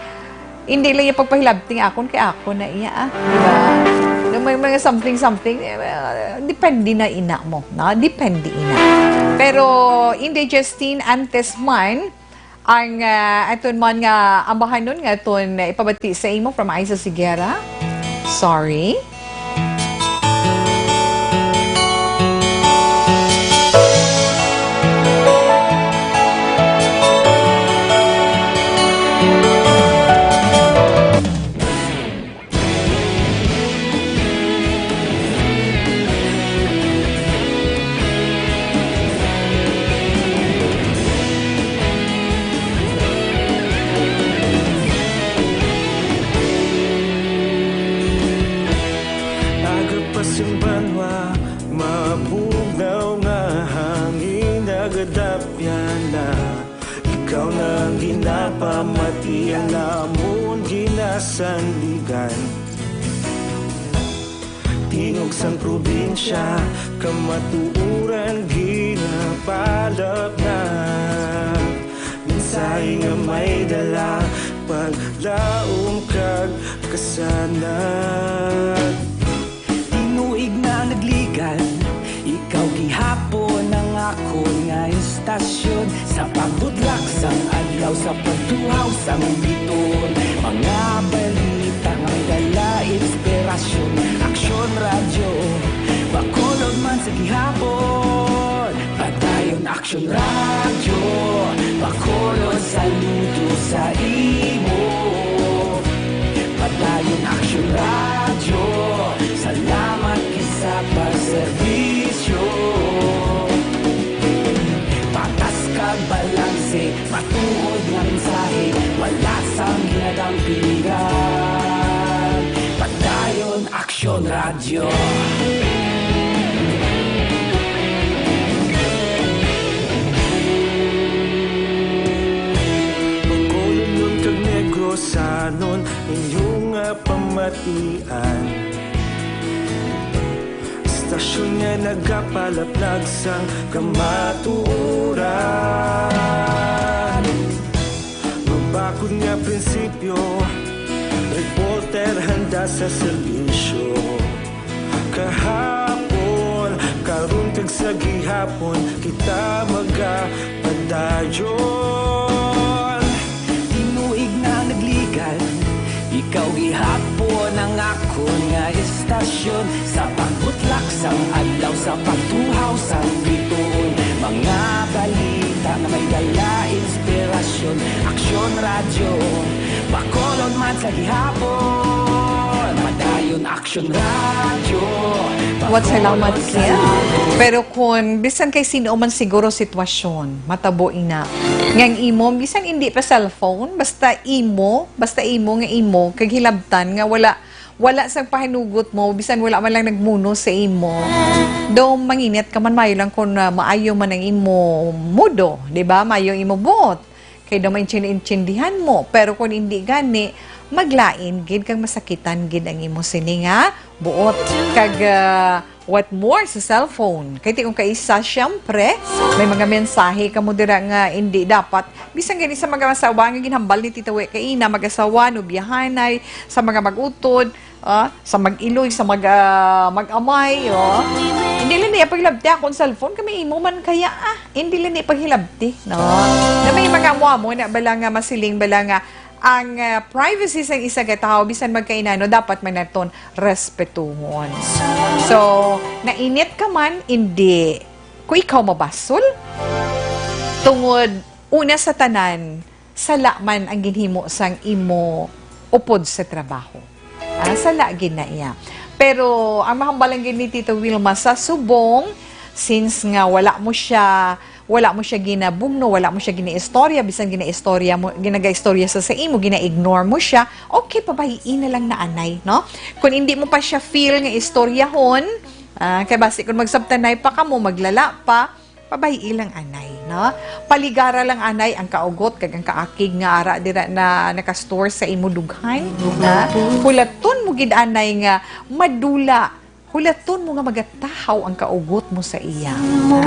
Hindi lang yung pagpahilabting akon kay ako na iya, ah. Di ba? Nung may mga something-something, eh, depende na ina mo, no? Depende ina. Pero, hindi, Justine, antes man, ang, ah, aton man nga ambahanon nga aton ipabati sa imo from Aiza Sigera. Sorry. Agapas ang banwa, mabugnaw nga hangin, nagadapyan na. Ikaw na ang ginapamati, ang amon ginasandigan. Tingog sang probinsya, kamatuoran ginapalapngan. Mensahe nga may dala, paglaom kag kasanag. Tinuig na nagligan, ikaw gihapon ang akon nga istasyon. Sa pagbudlak sang adlaw, sa pagtuhaw sang biton, mga balita nga may dala inspirasyon. Aksyon Radyo, Bacolod man sa gihapon. Padayon, Aksyon Radyo, Bacolod, saludo sa imo. Padayon Aksyon Radyo, salamat gid sa pagserbisyo. Patas kag balanse, matuod nga mensahe, wala sang ginadampingan. Padayon Aksyon Radyo. Bacolodnon kag Negrosanon, inyo nga pamatian. Istasyon nga nagapalaplag sang kamatuoran. Mabakod nga prinsipyo, reporter handa sa serbisyo. Kahapon, karon kag sa gihapon, kita magapadayon. Tinuig na nagligad, ikaw gihapon ang akon nga istasyon. Sa pagbutlak sang adlaw, sa pagtuhaw sang bituon, mga balita nga may dala inspirasyon. Aksyon Radyo, Bacolod man sa gihapon. Padayon Aksyon Radyo, What, salamat, Bacolod sa Kim. Pero kung bisan kay sino man siguro sitwasyon, matabo ina. Nga ang imo, bisan hindi pa cellphone, basta imo, basta imo nga imo, kag hilabtan nga wala, wala sang pahanugot mo, bisan wala man lang nagmuno sa imo. Daw manginit ka man, maayo lang kung, ah, maayo man ang imo mudo, di ba? Maayo ang imo buot. Kay daw maintindihan mo, pero kung hindi gani, maglain gid kag masakitan gid ang imo sini nga buot. Kag, ah, what more sa cellphone? Kay ti kung kaisa, siyempre, may mga mensahe kamo dira nga hindi dapat. Bisan gani sa mga asawa nga ginhambal ni Tita We kaina, mag-asawa, nobyahanay, sa mga mag-utod, ah, sa mag-iloy, sa mag, ah, mag-amay, oh. Hindi lang niya paghilabti akong cellphone, kami imo man kaya, ah. Hindi lang niya paghilabti, no? Na may mga amo-amo na bala nga masiling, bala nga ang, ah, privacy sang isa ka tawo, bisan magkainano, dapat man naton respetuhon. So, nainit ka man, hindi ko ikaw mabasol. Tungod, una sa tanan, sala man ang ginhimo sang imo upod sa trabaho. Ah, sala gid na iya. Pero ang mahambal lang gid ni Tito Wilma sa subong, since nga wala mo siya, wala mo siya ginabungno, wala mo siya ginaistorya, bisan ginaistorya mo, ginagaistorya sa, sa imo, gina-ignore mo siya, okay, pabayii na lang na anay, no? Kung hindi mo pa siya feel nga istoryahon, ah, kay basi kung magsabtanay pa kamo, maglala pa, pabayii lang anay, no? Paligara lang anay ang kaugot kag ang kaakig nga ara dira na nakastore sa imo dughan, ha? Hulaton mo gid anay nga madula. Hulaton mo nga magatahaw ang kaugot mo sa iya. Ha?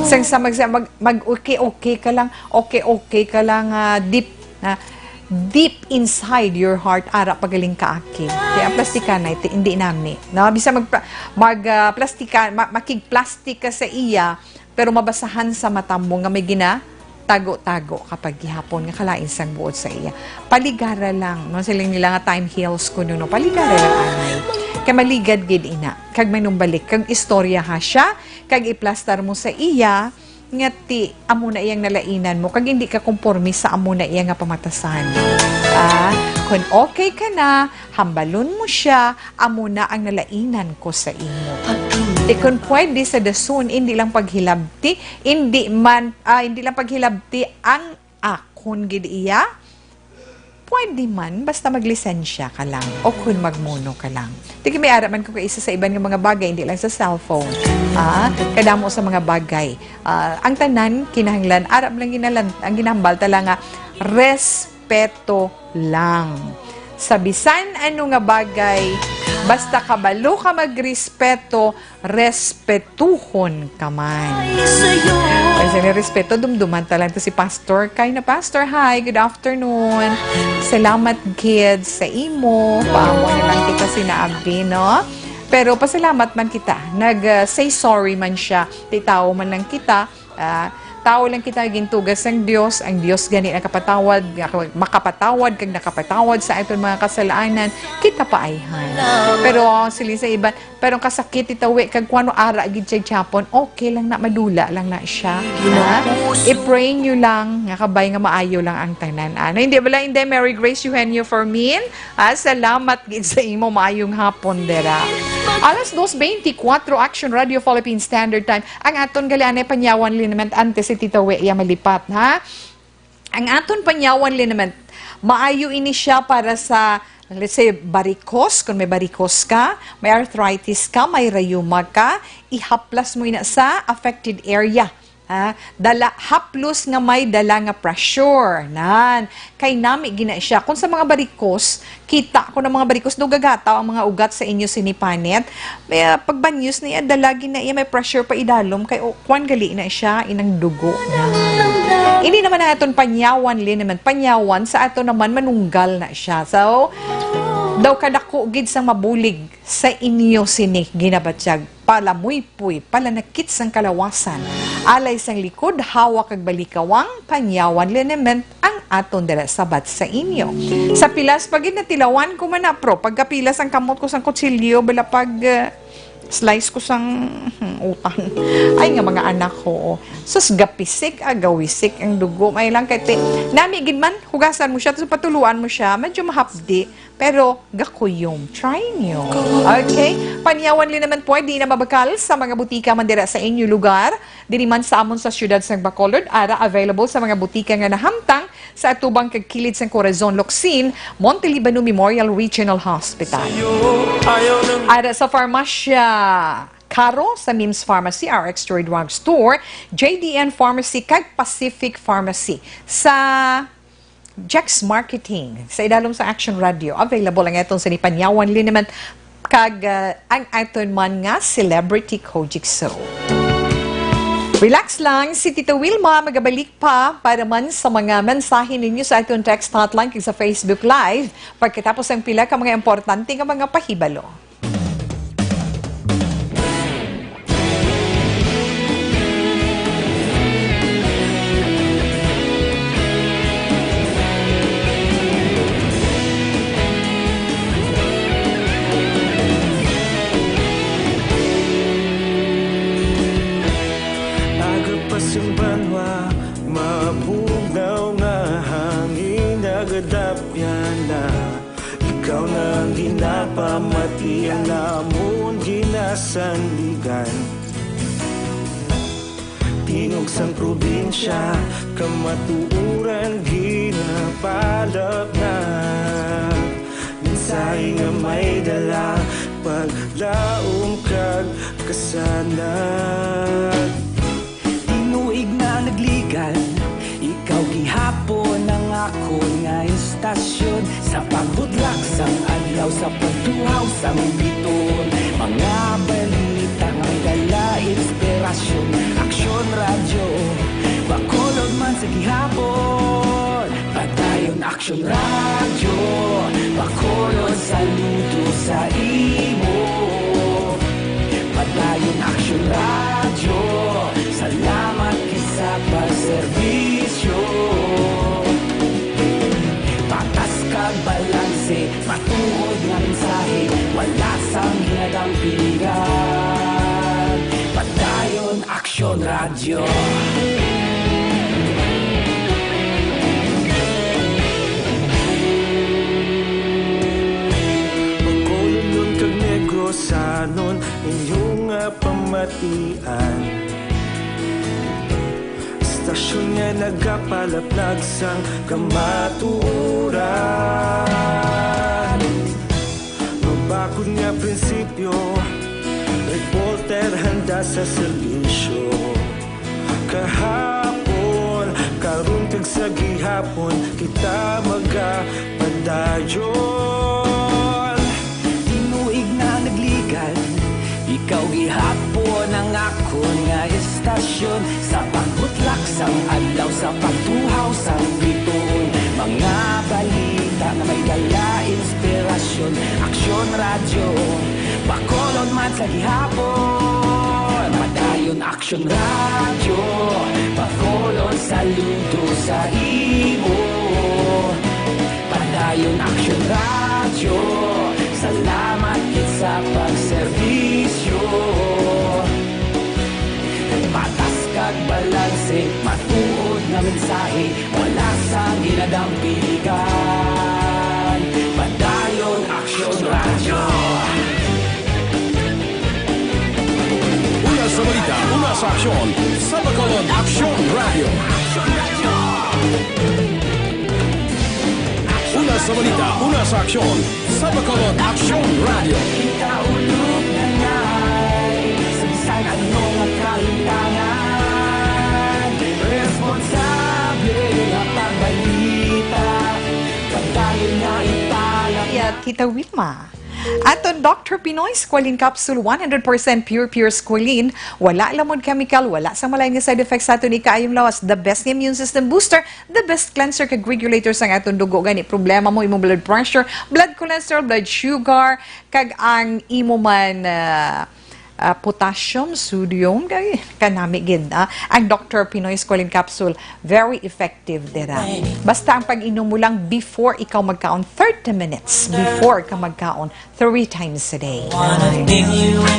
Sang sa mag, mag, mag okay-okay ka lang, okay-okay ka lang, ah, deep, ha? Deep inside your heart, ara pagaling kaakig. Kaya ang plastikanay, ti-, hindi nami. No? Bisa mag, mag, ah, plastika, ma-, makigplastik ka sa iya, pero mabasahan sa mata mo nga may ginatago-tago ka pa gihapon nga kalain sang buot sa iya. Paligara lang, no? Siling nila nga time heals kuno, no? Paligara lang, anay. Kay maligad gid ina. Kag manumbalik, kag istorya ha siya, kag iplastar mo sa iya, nga ti amo na iyang nalainan mo, kag hindi ka komporme sa amo na iya nga pamatasan. Ah, kung okay ka na, hambalon mo siya, amo na ang nalainan ko sa imo. Ti kun pwede sa dason, hindi lang paghilabti, hindi man, ah, hindi lang paghilabti ang akon gid iya. Pwede man, basta maglisensya ka lang o kun magmuno ka lang. Ti kay may ara man ko kaisa sa iban nga mga bagay, hindi lang sa cellphone. Ah, kadamo sa mga bagay. Ah, ang tanan, kinahanglan, ara man lang ginalan-, ang ginahambal ta lang nga, respeto lang. Sa bisan ano nga bagay, basta kabalo ka magrespeto, respetuhon ka man. Kasi ni respeto, dumduman ta lang to si Pastor Kay na, Pastor, hi, good afternoon. Salamat gid sa imo. Paamo na lang kita sina abi, no? Pero pasalamat man kita. Nag, uh, say sorry man siya. Ti tawo man lang kita. Ah, Tawo lang kita, gintuga sang Dios. Ang Dios gani nakapatawad, makapatawad kag nakapatawad sa aton mga kasalanan, kita pa ayhan. Pero siling sa iban, pero ang kasakit, Tita Wi, kag kuno ara gid siya gihapon, okay lang na, madula lang na siya. Ha? I-pray nyo lang nga kabay nga maayo lang ang tanan. Ano, hindi bala, hindi, Mary Grace Eugenio Fermin? Ah, salamat gid sa imo, maayong hapon dira. Alas dos beintikwatro, Action Radio Philippine Standard Time. Ang aton gali anay panyawan liniment antes si Tita Wi iya malipat, ha? Ang aton panyawan liniment, maayo ini siya para sa, let's say, varicose, kung may varicose ka, may arthritis ka, may rayuma ka, ihaplas mo ina sa affected area. Ha? Dala, haplos nga may dala nga pressure. Nan, kay nami gina siya. Kung sa mga varicose, kita ko na mga varicose, daw gagataw ang mga ugat sa inyo sinipanet. May, ah, pagbanyos niya, dala gina iya, may pressure pa idalom. Kay, o, kwan gali na siya, inang dugo. Nan. Ini naman ang aton panyawan, liniment. Panyawan, sa ato naman, manunggal na siya. So, daw kadako gid sang mabulig sa inyo sini ginabatyag, palamuypoy, palanakit sang kalawasan, alay sang likod, hawak kag balikawang, panyawan liniment ang aton dira sabat sa inyo. Sa pilas pa gid natilawan ko man na, pro, pagkapilas ang kamot ko sang kutsilyo, bala pag, eh, slice ko sang, hmm, utan. Ay nga mga anak ko, oh. Sus, gapisik, ah, gawisik ang dugo. May lang kay ti-, nami gid man, hugasan mo siya, tapos patuluan mo siya, medyo mahapdi. Pero gakuyom. Try nyo. Okay? Panyawan liniment pwede na mabakal sa mga butika man dira sa inyo lugar. Diri man sa amon sa siyudad sang Bacolod, ara available sa mga butika nga nahamtang sa atubang kag kilid sang Corazon Locsin, Monte Libano Memorial Regional Hospital. Ara sa farmasya Caro, sa Mims Pharmacy, R X Store Drug Store, J D N Pharmacy, kag Pacific Pharmacy. Sa Jex Marketing, sa idalom sa Action Radio. Available ang aton sini panyawan liniment kag, ah, ang aton man nga Celebrity Kojic Show. Relax lang, si Tita Wilma magabalik pa para man sa mga mensahe ninyo sa aton text hotline kag sa Facebook Live pagkatapos ang pila ka mga importante nga mga pahibalo. Aga pa sing banwa, mabugnaw nga hangin nagadapyan na. Ikaw na ang ginapamati, ang amon ginasandigan. Tingog sang probinsya, kamatuoran ginapalapnag. Mensahe nga may dala, paglaom kag kasanag. Tinuig na nagligad, ikaw gihapon ang akon nga istasyon. Sa pagbudlak sang adlaw, sa pagtuhaw sang bituon, mga balita nga may dala inspirasyon. Aksyon Radyo, Bacolod man sa gihapon. Padayon Aksyon Radyo, Bacolod, saludo sa imo. Padayon Aksyon Radyo, salamat gid sa pagserbisyo. Patas kag balanse, matuod nga mensahe, wala sang hinadampingan. Padayon Aksyon Radyo. Bacolodnon kag Negrosanon, inyo nga pamatian. Istasyon nga nagapalaplag sang kamatuoran. Mabakod nga prinsipyo, reporter handa sa serbisyo. Kahapon, karon kag sa gihapon, kita magapadayon. Tinuig na nagligad, ikaw gihapon ang akon nga istasyon. Sa pagbutlak sang adlaw, sa pagtuhaw sang bituon, mga balita nga may dala inspirasyon. Aksyon Radyo, Bacolod man sa gihapon. Madayon Action Radio, Bacolod, saludo sa imo. Padayon Action Radio, salamat gid sa pagserbisyo. Patas kag balanse, matuod nga mensahe, wala sang ginadampiligan. Padayon Action Radio. Una sa balita, una sa aksyon, sa Bacolod Aksyon Radio. Una sa balita, una sa aksyon, sa Bacolod Aksyon Radio. Kita ulog na ngay, sa bisan ano nga kalimtangan, responsable nga pagbalita, pagdayon nga ipalapit. Tita Wilma. Aton Doctor Pinoy Squalene Capsule, one hundred percent pure, pure squalene. Wala lamod chemical, wala sang malain nga side effects sa aton ikaayong lawas. The best nga immune system booster, the best cleanser kag regulator sang aton dugo. Gani, problema mo, imong blood pressure, blood cholesterol, blood sugar, kag ang imo man, ah, ah, potassium, sodium, kay kanami gid, ah. Ang Doctor Pinoy Squalene Capsule, very effective dira. Basta ang pag-inom mo lang before ikaw magkaon, thirty minutes before ka magkaon, three times a day.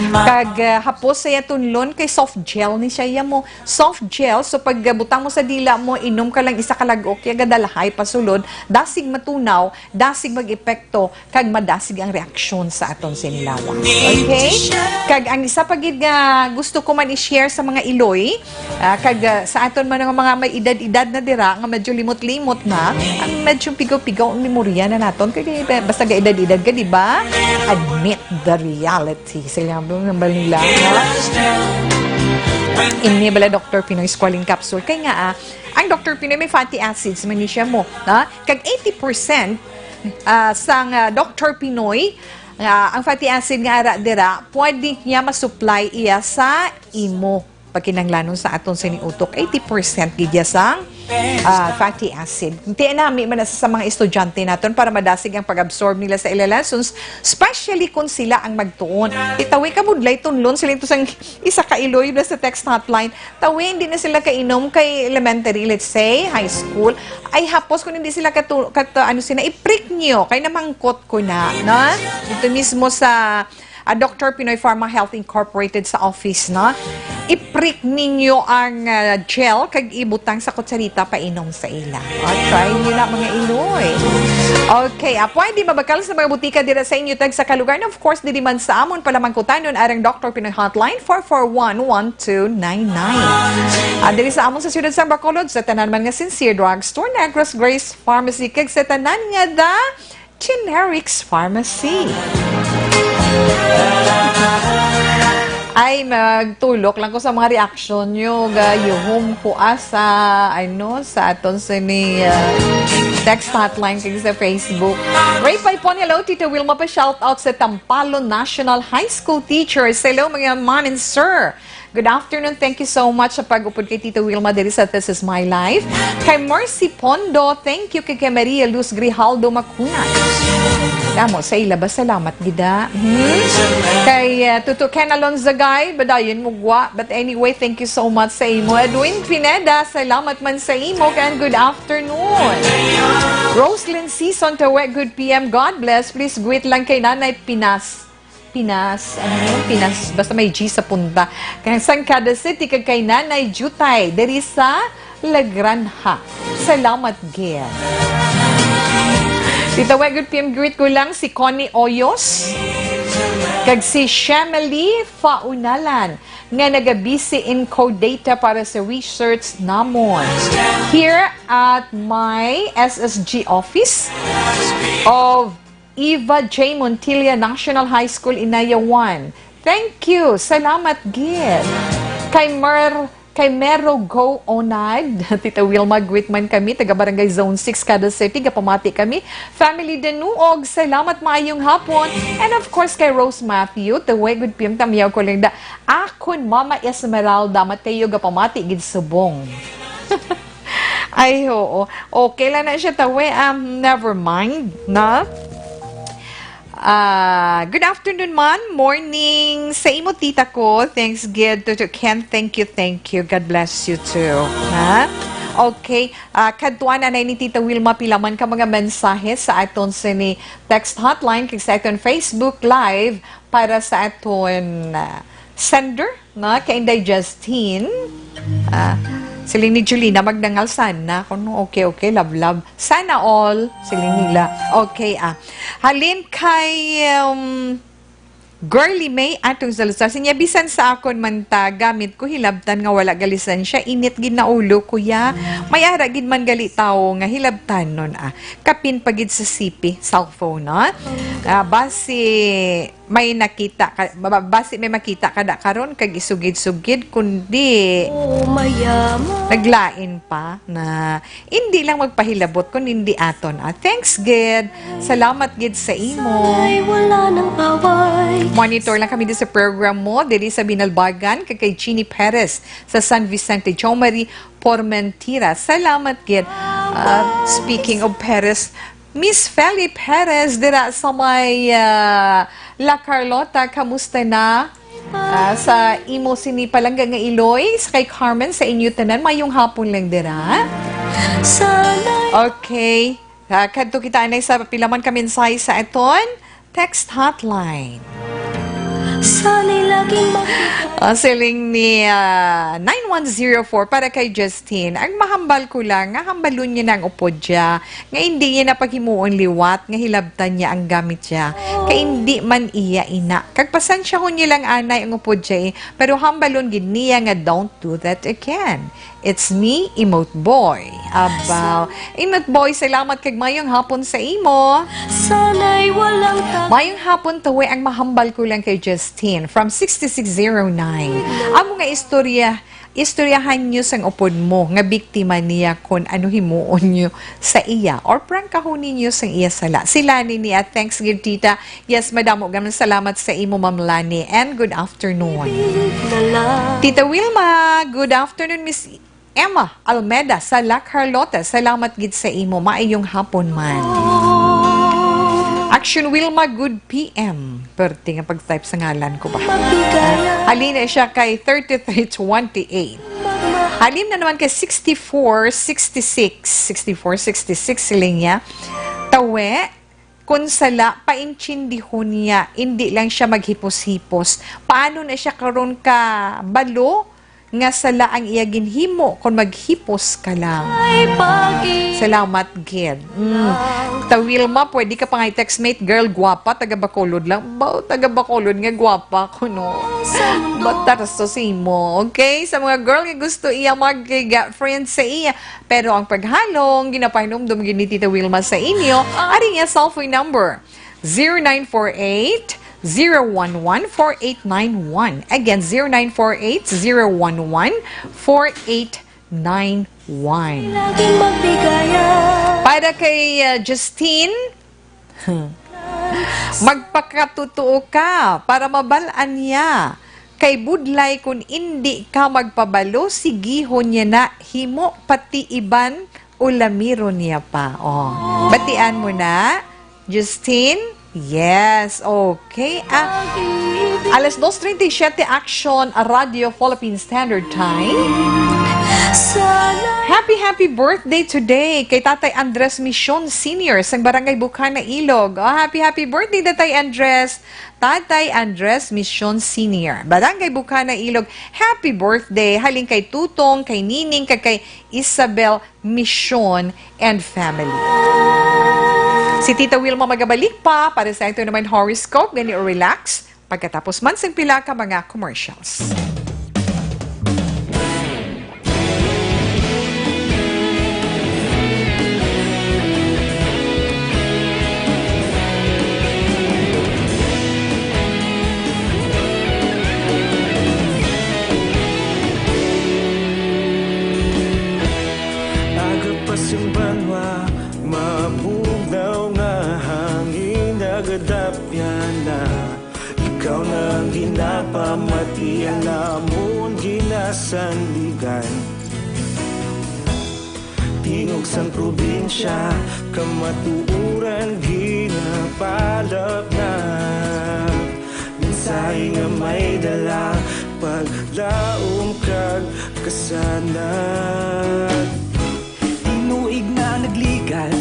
Kag, ah, hapos sa iya tunlon kay soft gel ni siya, iya mo. Soft gel, so pag, ah, butang mo sa dila mo, inom ka lang isa ka lagok, iya gadalahay pasulod, dasig matunaw, dasig mag-epekto, kag madasig ang reaksyon sa aton sini lawas. Okay? Kag ang isa pa gid nga gusto ko man i-share sa mga iloy, ah, kag, ah, sa aton man nga mga may edad-edad na dira nga medyo limot-limot na, ang medyo pigaw-pigaw ang memorya na naton, kay di ba, basta ga edad-edad ka, di ba? Admit the reality. Sila ang nila, ha? Ini bala Doctor Pinoy Squalene Capsule. Kay nga, ah, ang Doctor Pinoy may fatty acids man ni siya mo, ha? Kag eighty percent, ah, sang, ah, Doctor Pinoy, ah, ang fatty acid nga ara dira, pwede niya ma-supply iya sa imo. Pagkinahanglanon sa aton sini utok, eighty percent gid iya sang, ah, fatty acid. Ti nami man na sa mga estudyante naton para madasig ang pag-absorb nila sa ila lessons, especially kung sila ang magtuon. Itawi ka budlay tunlon sila ito sang isa ka iloy na sa text hotline. Tawi, hindi na sila kainom kay elementary, let's say, high school. Ay, hapos kung hindi sila katu-, katu-, ano sila, i-prick nyo. Kay namangkot ko na, no? Dito mismo sa, ah, Doctor Pinoy Pharma Health Incorporated sa office, no? I-prick ninyo ang, ah, gel kag ibutang sa kutsarita painom sa ila. O, try nyo na, mga iloy. Okay, ah, pwede mabakal sa mga butika dira sa inyo tag sa kalugar. And of course, diri man sa amon palamangkutanon arang Doctor Pinoy Hotline, four four one, one two nine nine. Ah, diri sa amon sa siyudad sa Bacolod, sa tanan man nga Sincere Drugstore, Negros Grace Pharmacy, kag sa tanan nga The Generics Pharmacy. Ay, magtulok lang ko sa mga reaction nyo. Gayuhom ko asa, ano, sa aton sini, ah, text hotline kag sa Facebook. Ray Paipon, hello, Tita Wilma, pa shout out sa Tampalo National High School teachers. Hello, mga man and sir. Good afternoon. Thank you so much sa pag-upod kay Tita Wilma diri sa This Is My Life. Kay Mercy Pondo, thank you. Kay, kay Maria Luz Grijaldo Macunas. Damo sa ila ba? Salamat gida. Hmm? Kay, uh, Tuto Ken Alonzagay, badayon mo gwa. But anyway, thank you so much sa imo. Edwin Pineda, salamat man sa imo. And good afternoon. Roslyn Season, Tawe, good P M. God bless. Please greet lang kay Nanay Pinas. Pinas, ano yun? Pinas, basta may G sa punta. Kaya sang kada city, kag kay Nanay Jutay, diri sa La Granja. Salamat, Gil. Tita Wet, good P M, greet ko lang si Connie Oyos, kag si Shemely Faunalan, nga nagabisi in Codata para sa research namon. Here at my S S G office of Eva J Montilla National High School, Inaya one. Thank you. Salamat gid. Kay Mer-, kay Mero Go Onad, Tita Wilma, greet man kami, taga Barangay Zone six, Kada City, gapamati kami. Family Danuog, salamat, maayong hapon. And of course, kay Rose Matthew, the way good pim tamyaw ko lang da. Akon, Mama Esmeralda, Mateo, gapamati gid subong. Ay, oo. Okay lang na siya, tawe. Um, never mind, na? Ah, good afternoon, man. Morning. Sa imo, tita ko. Thanks, gid. To, to Ken, thank you, thank you. God bless you too. Ha? Okay. Ah, kadtuan anay ni Tita Wilma pila man ka mga mensahe sa aton sini text hotline kag sa aton Facebook Live para sa aton, ah, sender. Na, kay Inday Justine. Ah, siling ni Julina, magdangal sana. Kung okay, okay, love, love. Sana all, siling nila. Okay, ah. Halin kay, um, Girly May atong salusa. Sinya, bisan sa akon man ta, gamit ko hilabtan nga wala gali lisensya. Init gid na ulo, kuya. May ara gid man gali tawo nga hilabtanon, ah. Kapin pa gid sa sipi, cellphone, no? Ah, basi may nakita ka, ba-, basi may makita ka da karon kag isugid-sugid, kundi Oh, mayaman. Naglain pa na hindi lang magpahilabot kun hindi aton. Ah, thanks gid. Salamat gid sa imo. Sana'y wala nang away. Monitor lang kami di sa program mo, diri sa Binalbagan, kay, kay Jeannie Perez sa San Vicente, Jomari Pormentira. Salamat gid. Ah, speaking of Perez, Miss Feli Perez dira sa may, ah, La Carlota, kamusta na? Ah, sa imo sini palangga nga Iloy, sa kay Carmen, sa inyo tanan, mayong hapon lang dira. Sana Okay. Ah, kadto kita anay sa pila man ka mensahe sa aton text hotline. Sana'y laging makita. Ah, siling ni, ah, nine one zero four para kay Justin. Ang mahambal ko lang, nga hambalon niya na ang upod siya. Nga hindi niya na paghimuon liwat, nga hilabtan niya ang gamit siya. Kay hindi man iya ina. Kag pasensyahon niya lang anay ang upod siya eh. Pero hambalon gid niya nga don't do that again. It's me, Emote Boy. Abaw. Emote Boy, salamat kag mayong hapon sa imo. Sana'y walang tag- Mayong hapon, tawi ang mahambal ko lang kay Justin from sixty-six zero nine. Amo nga istorya, istoryahan niyo sang upod mo nga biktima niya kon ano himuon niyo sa iya or prangkahon ninyo sang iya sala. Si Lani niya, thanks gid, tita. Yes, madamo nga salamat sa imo, Ma'am Lani, and good afternoon. Tita Wilma, good afternoon, Miss Emma Almeda sa La Carlota. Salamat gid sa imo. Maayong hapon man. Action Wilma, good P M. Perti nga pag-type sa ngalan ko ba? Halin na siya kay thirty-three twenty-eight. Halin na naman kay sixty-four sixty-six. Sixty-four sixty-six, siling niya. Tawe, Kon sala, paintindihon niya, indi lang siya maghipos-hipos. Paano na siya karon kabalo nga sala ang iya ginhimo kon maghipos ka lang? Ay, pagi- Salamat gid. Mm. Ta Wilma, pwede ka pa nga i-textmate, girl, gwapa, taga Bacolod lang. Ba, taga Bacolod nga gwapa ko, no? Batarso sa imo. Okay? Sa mga girl nga gusto iya mag-, friend sa iya, pero ang paghalong, ginapahinumdom gid ni Tita Wilma sa inyo, ari niya cellphone number, zero nine four eight, zero one one, four eight nine one. Again, zero nine four eight, zero one one, four eight nine one. Laging magbigaya. Para kay, uh, Justine, Magpakatotoo ka para mabal-an niya. Kay budlay kun indi ka magpabalo, sigihon niya na himo pati iban ulamiron niya pa. Oh. Batian mo na, Justine? Yes, okay. Ah, alas dos treinta y siete, Action Radio Philippine Standard Time. Happy, happy birthday today kay Tatay Andres Mission Senior sang Barangay Bukana, Ilog. Oh, happy, happy birthday, Tatay Andres. Tatay Andres Mission Senior, Barangay Bukana, Ilog. Happy birthday. Halin kay Tutong, kay Nining, kag kay Isabel Mission and family. Si Tita Wilma magabalik pa para sa ito naman horoscope, gani o relax. Pagkatapos man sing pila ka mga commercials. Aga pa sing banwa, mabugnaw nga hangin, nagadapyan na. Ikaw na ang ginapamati, ang amon ginasandigan. Di Tingog sang probinsya, kamatuoran ginapalapnap. Mensahe nga may dala, paglaom kag kasanag. Tinuig na nagligan,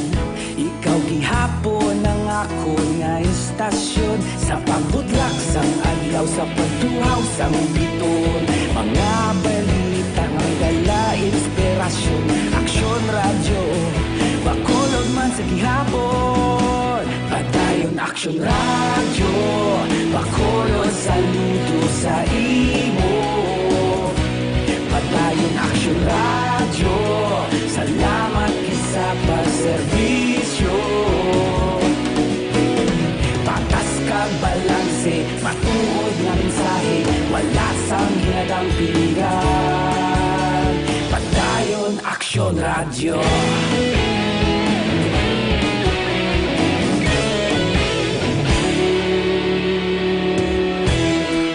ikaw gihapon ang akon nga istasyon. Sa pagbutlak sang adlaw, sa pagtuhaw sang biton, mga balita nga may dala inspirasyon. Aksyon Radyo, Bacolod man sa gihapon. Padayon Aksyon Radyo, Bacolod, saludo sa imo. Padayon Aksyon Radyo, salamat gid sa pagserbisyo. Patas kag balanse, matuod nga mensahe, wala sang ginadampigan. Padayon Aksyon Radyo.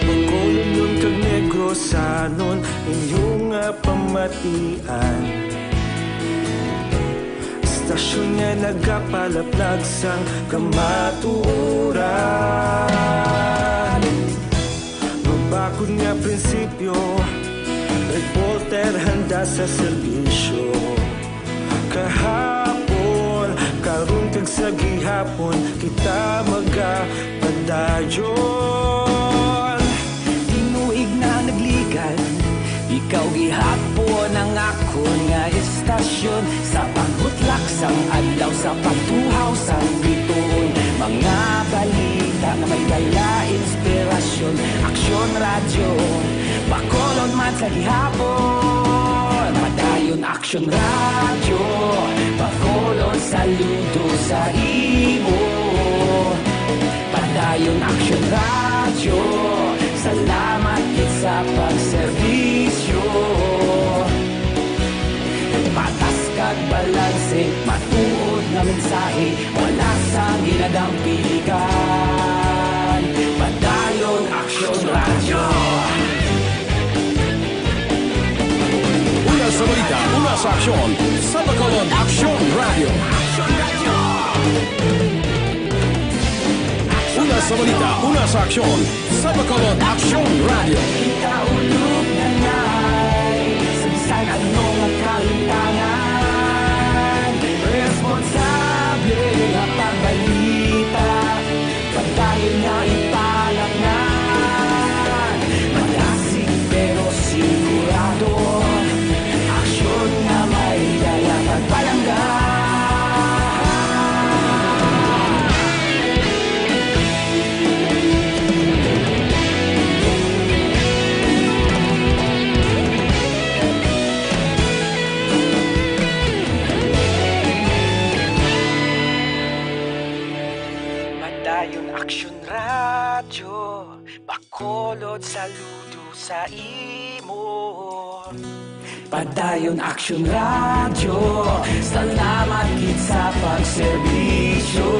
Bacolodnon kag Negrosanon, inyo nga pamatian. Istasyon nga nagapalaplag sang kamatuoran. Mabakod nga prinsipyo, reporter handa sa serbisyo. Kahapon, karon kag sa gihapon, kita magapadayon. Tinuig na nagligan, ikaw gihapon ang akon nga istasyon. Sa pagbutlak sang adlaw, sa pagtuhaw sang bituon, mga balita nga may dala inspirasyon. Aksyon Radyo, Bacolod man sa gihapon. Padayon Aksyon Radyo, Bacolod, saludo sa imo. Padayon Aksyon Radyo, salamat gid sa pagserbisyo. Patas kag balanse, matuod nga mensahe, wala sang ginadampigan. Padayon Aksyon Radyo. Una sa balita, una sa aksyon, sa Bacolod Aksyon Radyo. Una sa balita, una sa aksyon, sa Bacolod Aksyon Radyo. Kita ulog na ngay, sa bisan ano nga kalimtangan, responsable nga pagbalita. Padayon nga ipalapngan, madasig pero sigurado. Aksyon nga may dala pagpalangga. Padayon Aksyon Radyo, Bacolod, saludo sa imo. Padayon Aksyon Radyo, salamat gid sa pagserbisyo.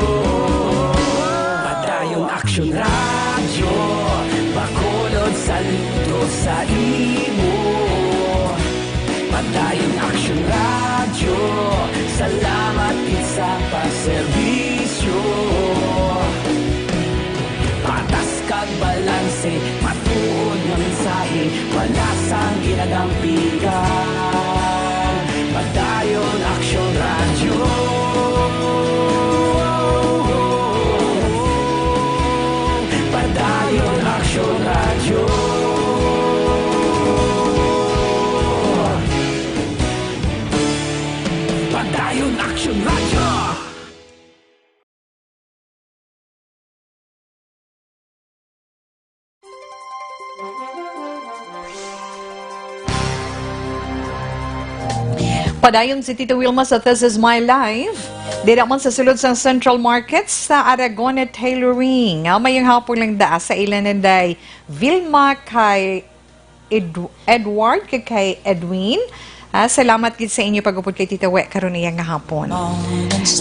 Padayon Aksyon Radyo, Bacolod, saludo sa imo. Padayon Aksyon Radyo, salamat gid sa pagserbisyo. Patas kag balanse, matuod nga mensahe, wala sang ginadampigan. Padayon Aksyon Radyo. Padayon Aksyon Radyo. Padayon Aksyon Radyo. Padayon si Tita Wilma sa This Is My Life. Dira man sa sulod sang Central Market sa Aragon Tailoring. Ah, mayong hapon lang da sa ila nanday Vilma kay Edu-, Edward kag kay Edwin. Ah, salamat gid sa inyo pag-upod kay Tita We karon iya nga hapon.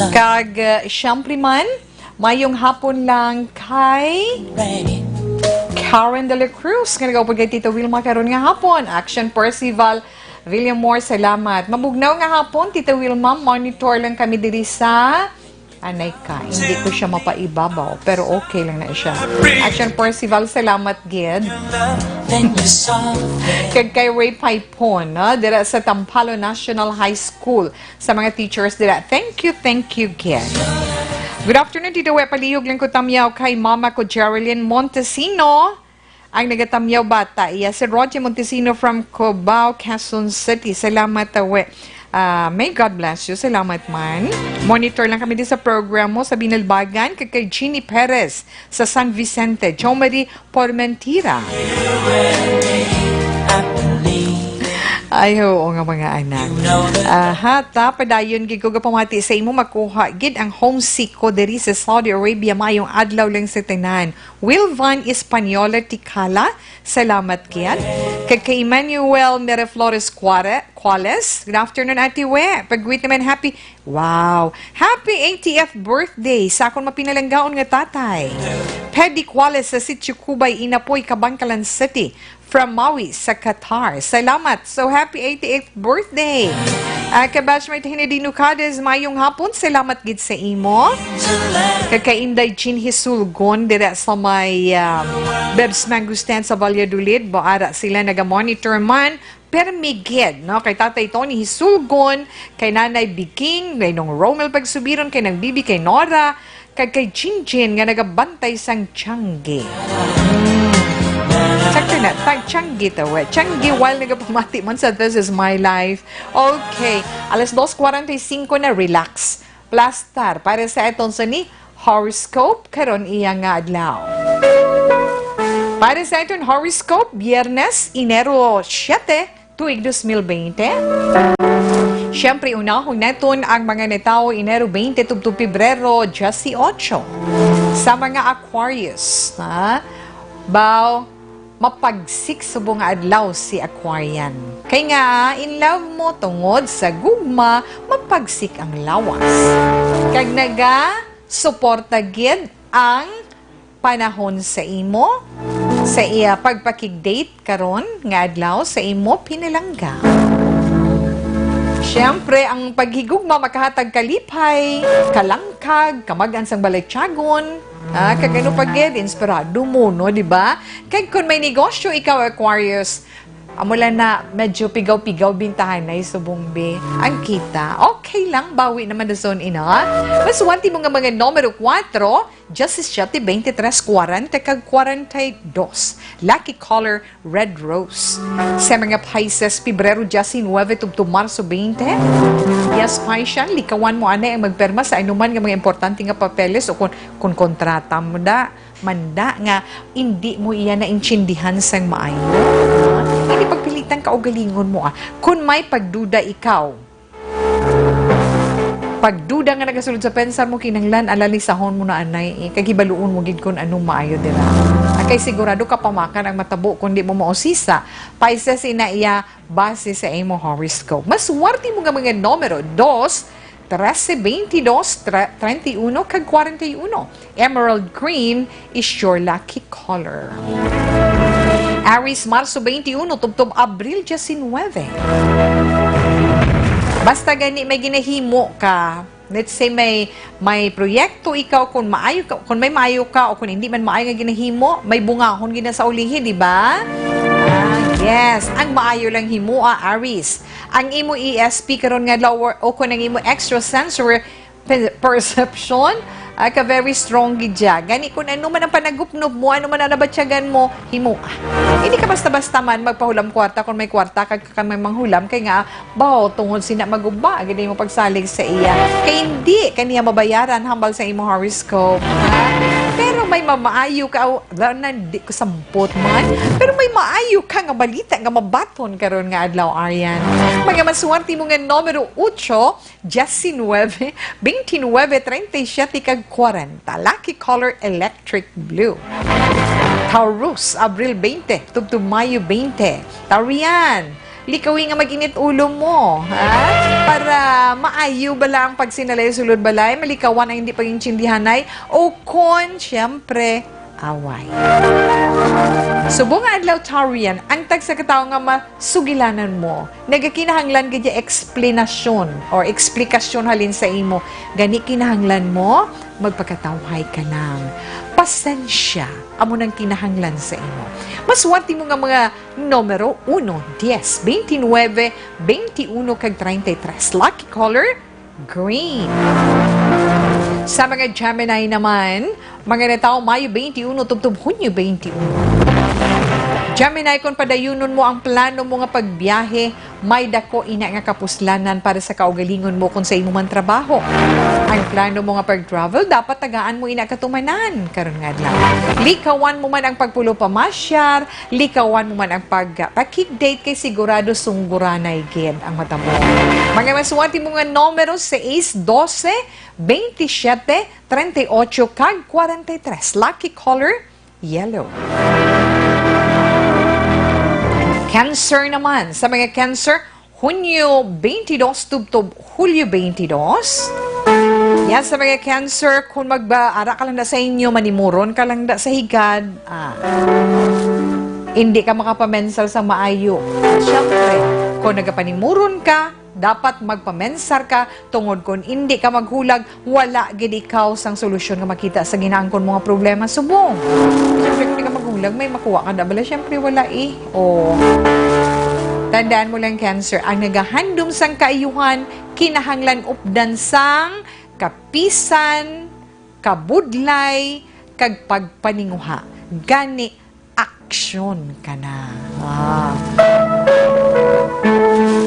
Kag, ah, siyempre man, mayong hapon lang kay Karen de la Cruz nga nag-upod kay Tita Wilma karon nga hapon. Action Percival Villamor, salamat. Mabugnaw nga hapon, Tita Wilma. Monitor lang kami diri sa anay ka. Hindi ko siya mapaibabaw, pero okay lang na siya. Action Percival, salamat gid. Kag kay Ray Paipon, no? Dira sa Tampalo National High School, sa mga teachers dira. Thank you, thank you, kid. Good afternoon, Tito We. Palihog lang ko tamyaw kay mama ko, Jerilyn Montesino. Ang nagatamyaw bata, iya si Roger Montesino from Cubao, Quezon City. Salamat, Tawe. Ah, may God bless you. Salamat man. Monitor lang kami din sa program mo sa Binalbagan, kay, kay Jeannie Perez sa San Vicente, Jomari Pormentira. Ay, oo nga, mga anak. Aha, ta, padayon gid ko gapamati sa imo, makuha gid ang homesick ko diri sa Saudi Arabia. Mayong adlaw lang sa tanan. Wilvan Española Tikala, salamat gid. Kag kay Emmanuel Miraflores Cuare-, Cuales, good afternoon, Ate We. Pag-greet naman, happy, wow, happy eightieth birthday sa akon mapinalanggaon nga tatay. Pedi Cuales sa Sitio Cubay, Inapoy, Kabankalan City. From Maui sa Qatar. Salamat. So, happy eighty-eighth birthday. Ah, ka-batchmate Hinidino Cadiz, mayong hapon. Salamat gid sa imo. Kag kay Inday Jean Hisulgon, dira sa may, um, Bebs Mango Stand sa Valladolid. Baara sila naga-monitor man. Permi gid, no? Kay Tatay Tony Hisulgon, kay Nanay Biking, kay Nong Romel Pagsubiron, kay Nang Bibi, kay Nora, kag kay Jinjin nga nagabantay sang tiyangge. Sakto na, tag tiyangge to, eh. Tiyangge while nagapamati man sa This Is My Life. Okay, alas dos cuarenta y cinco na, relax. Plastar para sa aton sa ni horoscope karon iya nga adlaw. Para sa aton horoscope, Biyernes, Enero siete, tuig dos mil bente. Siyempre, unahon naton ang mga natawo Enero bente tubtob Pebrero dieciocho. Sa mga Aquarius, ha? Baw, mapagsik subong nga adlaw si Aquarian. Kay nga, in love mo tungod sa gugma, mapagsik ang lawas. Kag naga, suporta gid ang panahon sa imo, sa iya pagpakig-date karon nga adlaw sa imo pinalangga. Siyempre, ang paghigugma makahatag kalipay, kalangkag, kamag-an sang balatyagon, ah, kag ano pa gid, inspirado mo, no, di ba? Kag kung may negosyo ikaw, Aquarius, amo lang na medyo pigaw-pigaw bintahanay subong bi ang kita. Okay lang, bawi naman na zone ina. Maswerte mo nga mga numero kuwatro, diecisiete, veintitrés, cuarenta, kag cuarenta y dos. Lucky color, red rose. Sa mga Pisces, Pebrero diecinuebe tubtob Marso veinte. Yes, Piscean, likawan mo anay ang magpirma sa anuman nga mga importante nga papeles o kung, kung kontrata mo da, manda nga hindi mo iya naintindihan sang maayo. Hindi pagpilitan ka o galingon mo, ah. Kung may pagduda ikaw, pagduda nga nagasulod sa pensar mo, kinahanglan analisahon mo na anay, eh, kag hibaluon mo gid kun anong maayo dira. Kay sigurado ka pamakan ang matabo kun di mo mausisa. Pisces, ina iya base sa imo horoscope. Maswerte mo nga mga numero, dos, trese, veintidós, tre-, treinta y uno, kag cuarenta y uno. Emerald green is your lucky color. Aries, Marso veintiuno tubtob Abril diecinuebe. Basta gani may ginahimo ka, let's say may, may proyekto ikaw, kung maayo ka, kung may maayo ka o kung hindi man maayo nga ginahimo, may bungahon gid na sa ulihi, di ba? Ah, yes. Ang maayo lang himoa, Aries. Ang imo E S P karon nga lower o kung ang imo extrasensory pe-, perception, ah, ka very strong gid siya. Gani, kung ano man ang panagupnop mo, ano man ang nabatyagan mo, himo. Hindi ka basta-basta man magpahulam kwarta kung may kwarta ka, ka may manghulam, kay nga, baw, tungod sina maguba, gid mo pagsalig sa iya. Kay hindi ka niya mabayaran hambal sa imo horoscope, ha? Pero may mamaayo ka, oh, da-, na, di ko sampot man, pero may maayo ka nga balita nga mabaton karon nga adlaw, Arian. Mga maswerte mo nga numero otso, diecinuebe, veintinuebe, treinta y siete, kag cuarenta. Lucky color, electric blue. Taurus, Abril veinte, tubtob Mayo veinte. Taurian, likawi nga mag-init ulo mo, ha? Para maayo bala ang pagsinalay sulod balay, malikawan ang hindi pag-intindihanay, o kon, siyempre, away. Subong nga adlaw, Taurian, ang tagsa ka tawo nga masugilanan mo, nagakinahanglan gid ya eksplanasyon or eksplikasyon halin sa imo. Gani, kinahanglan mo, magpakatawhay ka lang. Pasensya, amo nang kinahanglan sa imo. Masuwat mo nga mga numero uno, dies, twenty-nuebe, twenty-uno, kag treinta y tres. Lucky color, green. Sa mga Gemini naman, mga natawo Mayo twenty-uno tubtob Hunyo twenty-uno. Gemini, kung padayunon mo ang plano mo nga pagbiyahe, may dako ina nga kapuslanan para sa kaugalingon mo kon sa imo man trabaho. Ang plano mo nga pag-travel, dapat tagaan mo ina katumanan karon nga adlaw. Likawan mo man ang pagpulo pamasyar, likawan mo man ang pag-, pag-date kay sigurado sungguranay gid ang matabo. Mga masuwat mo nga numero, sais, dose, veintisiete, treinta y ocho, kag kwarenta y tres. Lucky color, yellow. Cancer naman. Sa mga Cancer, Hunyo twenty-dos tubtob Hulyo twenty-dos. Yan, sa mga Cancer, kung magbaara ka lang na sa inyo, manimuron ka lang na sa higad, ah, hindi ka makapamensar sa maayo. Siyempre, kung nagapanimuron ka, dapat magpamensar ka, tungod kung hindi ka maghulag, wala gid ikaw sang solusyon nga makita sa ginaangkon mo nga problema. Subong. Siyempre, kung di ka maghulag, may makuha ka na bala? Siyempre, wala eh. Oh. Tandaan mo lang, Cancer, ang nagahandom sang kaayuhan, kinahanglan updan sang kapisan, kabudlay, kag pagpaninguha. Gani, aksyon ka na. Ah.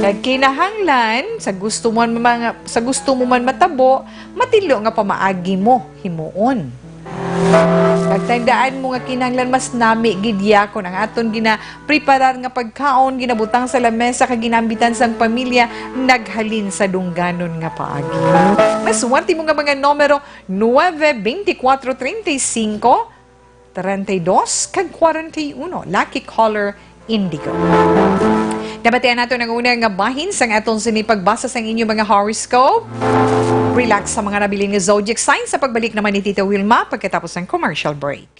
Kag kinahanglan, sa gusto mo man, sa gusto mo man matabo, matilo nga pamaagi mo himuon. Pagtandaan mo nga kinahanglan mas nami gid ya kon ang aton ginapreparar nga pagkaon, ginabutang sa lamesa kag ginaambitan sang pamilya naghalin sa dungganon nga paagi. Masuwat mo nga mga numero, nuebe, beintikwatro, treinta y cinco, treinta y dos, kag kwarenta y uno. Lucky color, indigo. Nabatian nato ang una nga bahin sang aton sini pagbasa sang inyo mga horoscope. Relax sa mga nabilin nga zodiac sign sa pagbalik naman ni Tita Wilma pagkatapos ng commercial break.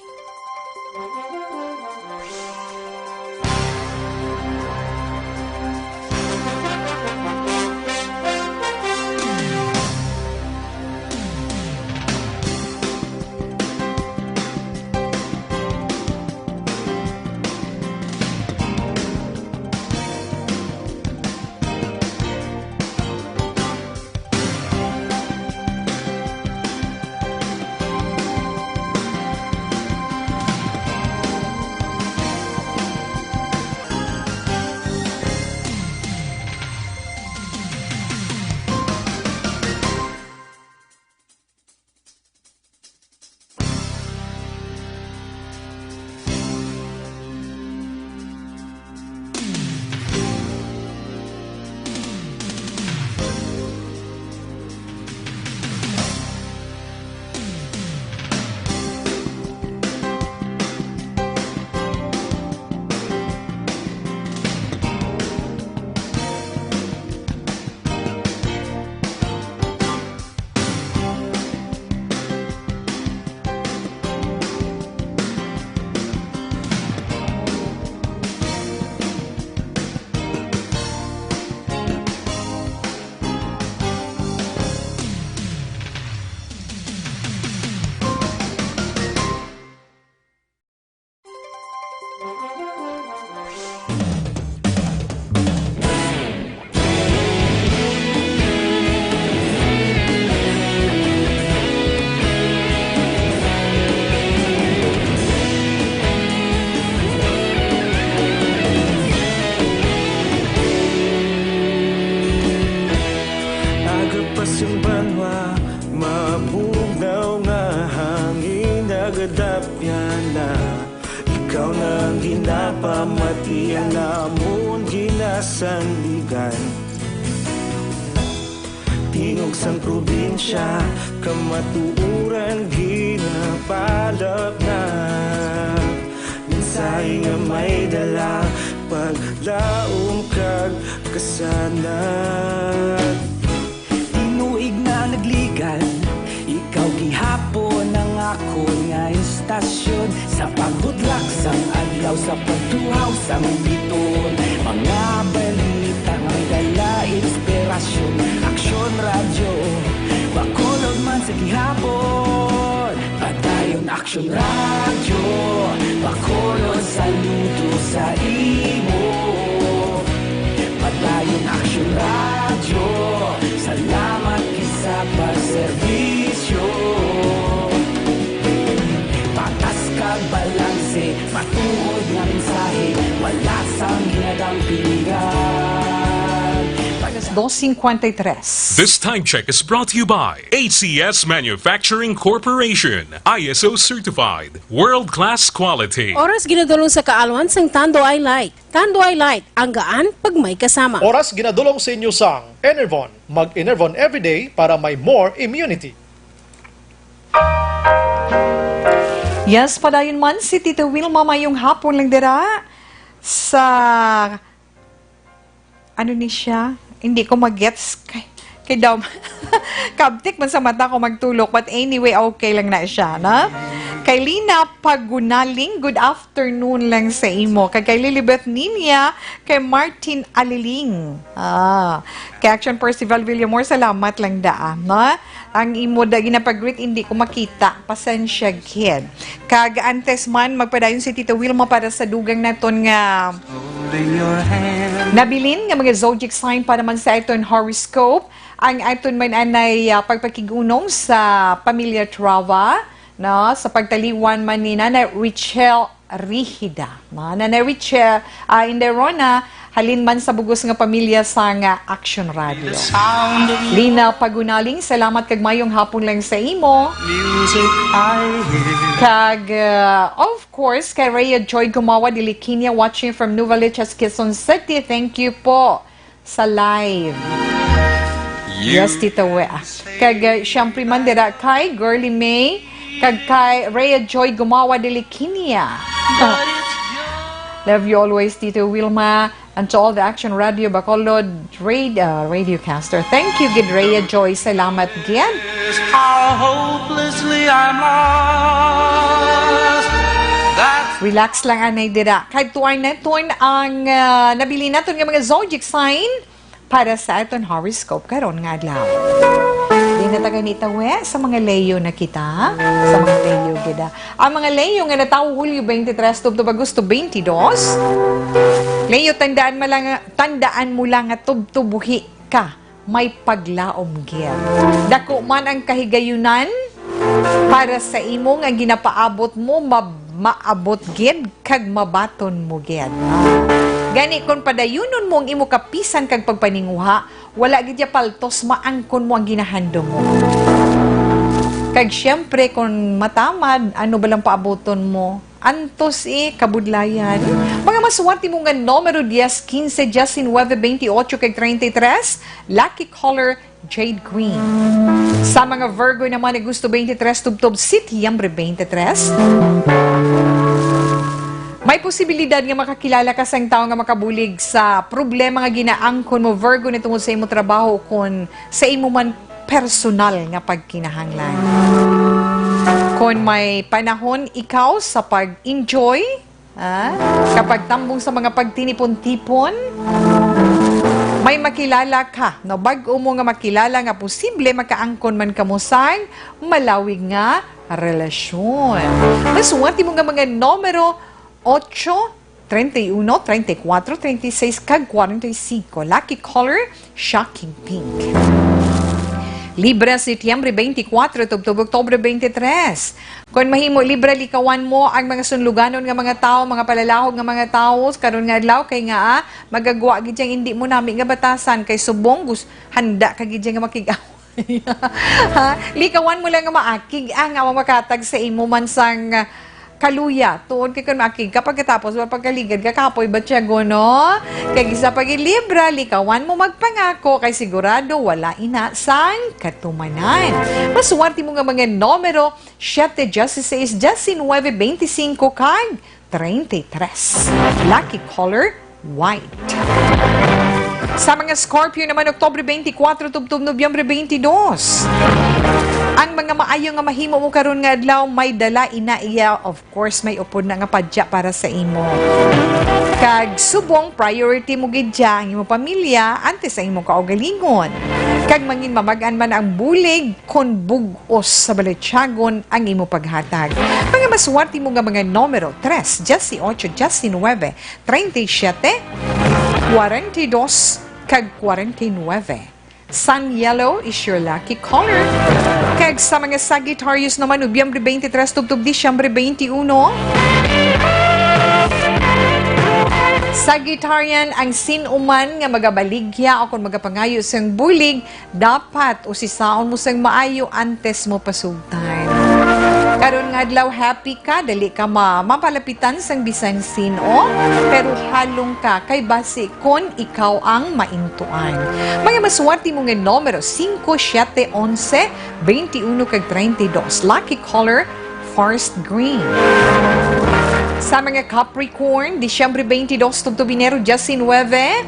Agapas ang banwa, mabugnaw nga hangin, nagadapyan na. Ikaw na ang ginapamatian, amon ginasandigan. Tingog sang probinsya, kamatuoran ginapalapnag. Mensahe nga may dala, paglaom kag kasanag. Tinuig na nagligan, ikaw gihapon ang akon nga istasyon. Sa pagtuhaw sa Biton, mga balita nga may dala inspirasyon. Aksyon Radyo, Bacolod man sa gihapon. Padayon Aksyon Radyo, Bacolod saludo sa imo. Padayon Aksyon Radyo, salamat gid sa pagserbisyo. Patas kag balanse, matuod nga mensahe, wala sang ginadampingan. Alas dos cincuenta y tres. This time check is brought to you by A C S Manufacturing Corporation, I S O certified, world-class quality. Oras ginadulong sa kaalwan sang Tanduay Light. Tanduay Light, ang gaan pag may kasama. Oras ginadulong sa inyo sang Enervon. Mag-Enervon everyday para may more immunity. Yes, padayon man si Tita Wilma, mayong hapon lang dira sa, ano ni siya? Hindi ko magets kay, kay daw kabtik man sa mata ko magtulok, but anyway, okay lang na siya, na? Kay Lina Pagunaling, good afternoon lang sa imo. Kag kay Lilibeth Ninia, kay Martin Aliling. Ah, kay Action Percival Villamor, salamat lang daa, no? Ang imo da ginapag-greet, hindi ko makita. Pasensya gid. Kag antes man, magpadayon si Tita Wilma para sa dugang naton nga nabilin nga mga zodiac sign para man sa aton horoscope. Ang aton man anay, ah, pagpakig-unong sa pamilya Trava, no? Sa pagtaliwan man ni Nanay Richelle Rihida. Mga Nanay Richelle, ah, Inderona, halin man sa bugos nga pamilya sang Action Radio. Lina Pagunaling, salamat kag mayong hapon lang sa imo. Kag, ah, of course, kay Rhea Joy Gumawa de Liquinia, watching from Novaliches, Quezon City. Thank you po sa live. Yes, Tita We. Kag, uh, siyempre man dira kay Girly May, kag kay Rhea Joy Gumawa de Liquinia. Love you always, Tita Wilma. And to all the Action Radio Bacolod rad-, uh, radiocaster. Thank you, gid Rhea Joy. Salamat gid. How hopelessly I'm lost. Relax lang anay dira. Kay tuway naton ang, uh, nabilin naton nga mga zodiac sign para sa aton horoscope karon nga adlaw. Di na ta gani tawe sa mga Leo na kita, sa mga Leo gid, ah. Ang mga Leo nga natawo Hulyo twenty-three tubtob Agosto twenty-two. Leo, tandaan mo lang, tandaan mo lang nga tubtob buhi ka, may paglaom gid. Dako man ang kahigayunan para sa imo nga ginapaabot mo, ma-, maabot gid kag mabaton mo gid. Gani, kon padayunon mo ang imo kapisan kag pagpaninguha, wala gid ya paltos, maangkon mo ang ginahandom mo. Kag siyempre, kon matamad, ano ba lang paabuton mo? Antos, eh, kabudlayan. Mga maswerte mo nga numero, dies, quince, diecinuebe, veintiocho, kag treinta y tres. Lucky color, jade green. Sa mga Virgo naman, Agosto twenty-three, tubtob Setyembre twenty-three. May posibilidad nga makakilala ka sang tawo nga makabulig sa problema nga ginaangkon mo, Virgo, ni tungod sa imo trabaho ukon sa imo man personal nga pagkinahanglan. Kon may panahon ikaw sa pag-enjoy, ah, kapagtambong sa mga pagtinipon-tipon, may makilala ka, no, bag-o mo nga makilala nga posible makaangkon man kamo sang malawig nga relasyon. Maswerte mo nga mga numero, ocho, treinta y uno, treinta y cuatro, treinta y seis, kag cuarenta y cinco. Lucky color, shocking pink. Libra, Setyembre twenty-four, tubtob Oktubre twenty-three. Kon mahimo, Libra, likawan mo ang mga sunluganon nga mga tawo, mga palalahog nga mga tawo karon nga adlaw, kay nga, ah, magagwa gid yang indi mo nami nga batasan, kay subong gus-, handa ka gid yang makig-away. Ha? Likawan mo lang nga maakig, ah, nga makatag sa imo man sang, ah, kaluya. Tuon kay kun maakig ka, pagkatapos, wa pagkaligad ka, kapoy ba siya, no? Kay isa pa gid, Libra, likawan mo magpangako, kay sigurado wala ina sang katumanan. Maswerte mo nga mga numero, siete, dieciséis, diecinuebe, veinticinco, kag treinta y tres. Lucky color, white. Sa mga Scorpio naman, Oktubre twenty-four tubtob Nobyembre twenty-two. Ang mga maayo nga mahimo mo karon nga adlaw, may dala ina iya, of course, may upod na nga padya para sa imo. Kag subong, priority mo gid siya ang imo pamilya antes sa imong kaugalingon. Kag mangin mabag-an man ang bulig kon bug-os sa balatyagon ang imo paghatag. Mga maswerte mo nga mga numero, tres, dieciocho, diecinuebe, treinta y siete, cuarenta y dos, kag cuarenta y nueve. Sun yellow is your lucky color. Kag sa mga Sagittarius naman, Nobyembre twenty-three tubtob Disyembre twenty-one. Sagittarian, ang sin-o man nga magabaligya o kon magapangayo sang bulig, dapat usisaon mo sang maayo antes mo pasugtan. Karon nga adlaw, happy ka, dali ka ma-, mapalapitan sang bisan sin-o, pero halong ka kay basi kon ikaw ang maintuan. Mga maswerte mo nga numero, singko, siyete, onse, twenty-uno, kag treinta y dos. Lucky color, forest green. Sa mga Capricorn, Disyembre twenty-dos tubtob Enero diecinuebe.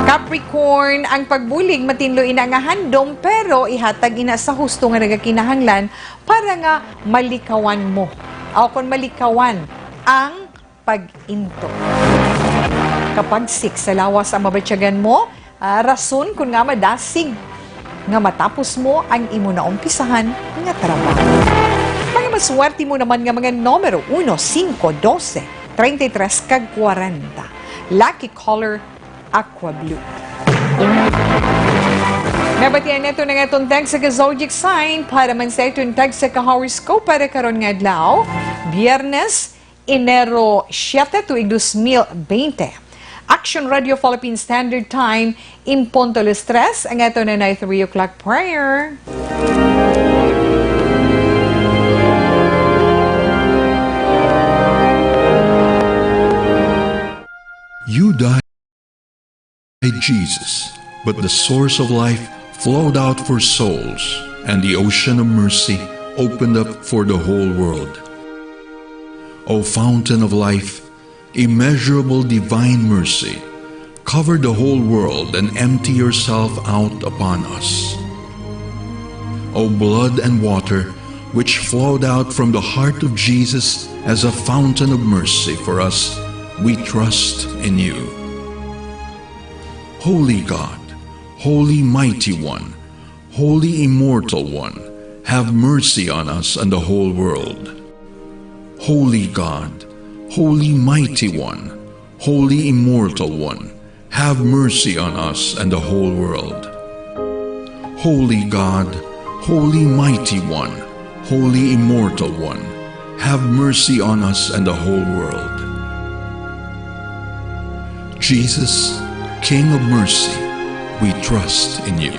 Capricorn, ang pagbulig matinlo ina nga handom, pero ihatag ina sa husto nga nagakinahanglan para nga malikawan mo, o kon malikawan ang pag-into. Kapagsik sa lawas ang mabatyagan mo, ah, rason kon nga madasig nga matapos mo ang imo naumpisahan nga trabaho. Mga maswerte mo naman nga mga numero, uno, singko, dose, treinta y tres, kag kwarenta. Lucky color, aqua blue. Nabatian nato na nga itong tagsa ka zodiac sign para man sa itong tagsa ka horoscope para karon nga adlaw, Biyernes, Enero siete, tuig dos mil bente. Action Radio Philippine Standard Time, in punto alas tres, ang ato na na three o'clock prayer. You died, Jesus, but the source of life flowed out for souls, and the ocean of mercy opened up for the whole world. O fountain of life, immeasurable divine mercy, cover the whole world and empty yourself out upon us. O blood and water, which flowed out from the heart of Jesus as a fountain of mercy for us, we trust in you. Holy God, Holy Mighty One, Holy Immortal One, have mercy on us and the whole world. Holy God, Holy Mighty One, Holy Immortal One, have mercy on us and the whole world. Holy God, Holy Mighty One, Holy Immortal One, have mercy on us and the whole world. Jesus, King of mercy, we trust in you.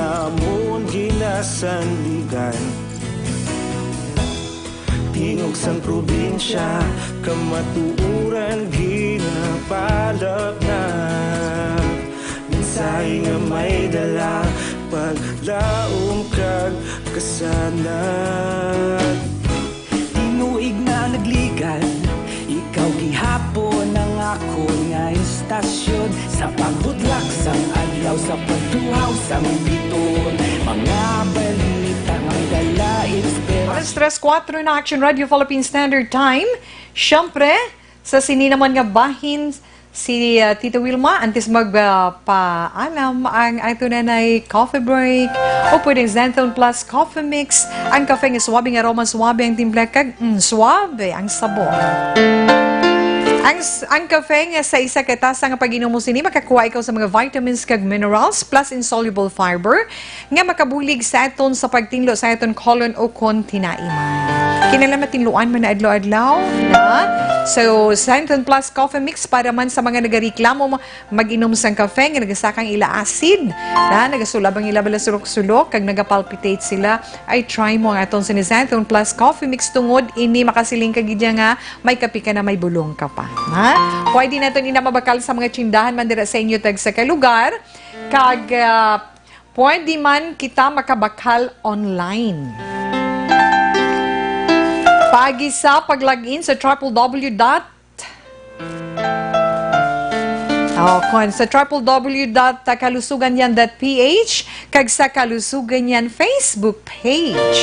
Amon ginasandigan. Tingog sang probinsya, kamatuoran ginapalapnag. Mensahe nga may dala, paglaom kag kasanag. Tinuig na nagligan, ikaw gihapon ang akon nga istasyon. Sa pagbudlak sang adlaw, sa pagtuhaw sang biton, mga balita nga may dala inspirasyon. Alas tres kuwatro na, Action Radio Philippine Standard Time. Siyempre, sa sini naman nga bahin, si, ah, Tita Wilma, antes mag, ah, paalam ang ato nanay coffee break, o pwedeng Xanthone Plus Coffee Mix, ang kafe nga suabe nga aroma, suabe ang timpla, kag, mm, suabe ang sabor. Ang s-, ang kafe nga sa isa ka tasa nga pag-inom mo sini, makakuha ikaw sa mga vitamins kag minerals, plus insoluble fiber, nga makabulig sa aton sa pagtinlo sa aton colon o kon tinaiman. Kinahanglan matinluan man na adlaw-adlaw, na? So, Xanthone Plus Coffee Mix para man sa mga nagareklamo ma-, mag-inom sang kafe nga nagasaka ang ila acid, na? Nagasulab ang ila bala sulok-sulok, kag nagapalpitate sila. Ay, try mo ang aton sini Xanthone Plus Coffee Mix, tungod ini makasiling ka gid nga may kape ka na, may bulong ka pa, ha? Pwede naton ina mabakal sa mga tindahan man dira sa inyo tagsa ka lugar, kag, ah, pwede man kita makabakal online. Paagi sa pag-log in sa triple W dot, oh, kon sa triple W dot kalusugan yan dot P H kag sa Kalusugan Yan Facebook page.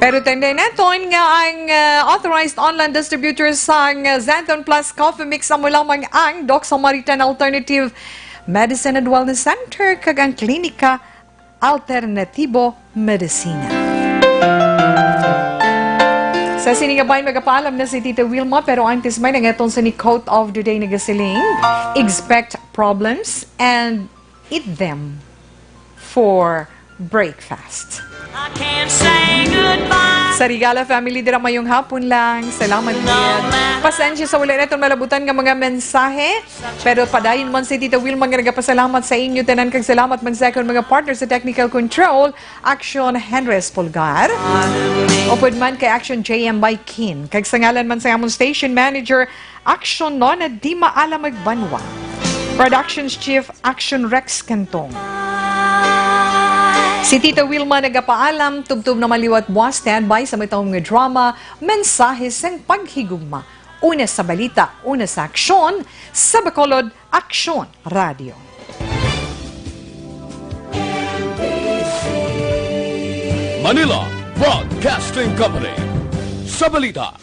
Pero tandaan naton nga ang, uh, authorized online distributor sang, uh, Xanthone Plus Coffee Mix amo lamang ang Doc Samaritan Alternative Medicine and Wellness Center kag ang Klinika Alternatibo Medicina. Sa sini nga bahin, magapaalam na si Tita Wilma, pero antes may nangaton sa ni quote of the day nagasiling, "Expect problems and eat them for breakfast." I can't say goodbye. Sa Regala family, dira mayong hapon lang. Salamat, no, gid. Pasensya sa wala naton malabutan nga mga mensahe, pero padayon man si Tita Wilma nga nagapasalamat sa inyo tanan, kag salamat man sa akon mga partner sa technical control, Action Henry Espolgar, upod man kay Action J M Baikin, kag sa ngalan man sa amon station manager, Action Nona Di Maalam Magbanwa. Productions Chief, Action Rex Cantong. Si Tita Wilma nagapaalam, tubtob na man liwat mo, standby sa matahom nga drama, Mensahe sang Paghigugma. Una sa balita, una sa aksyon, sa Bacolod, Aksyon Radio. Manila Broadcasting Company. Sa balita,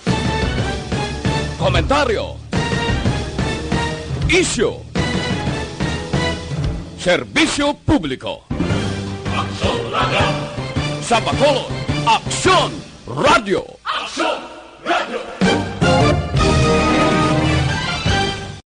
komentaryo, isyu, serbisyo publiko. Aksyon Radio. Sa Bacolod, Aksyon Radio. Aksyon Radio.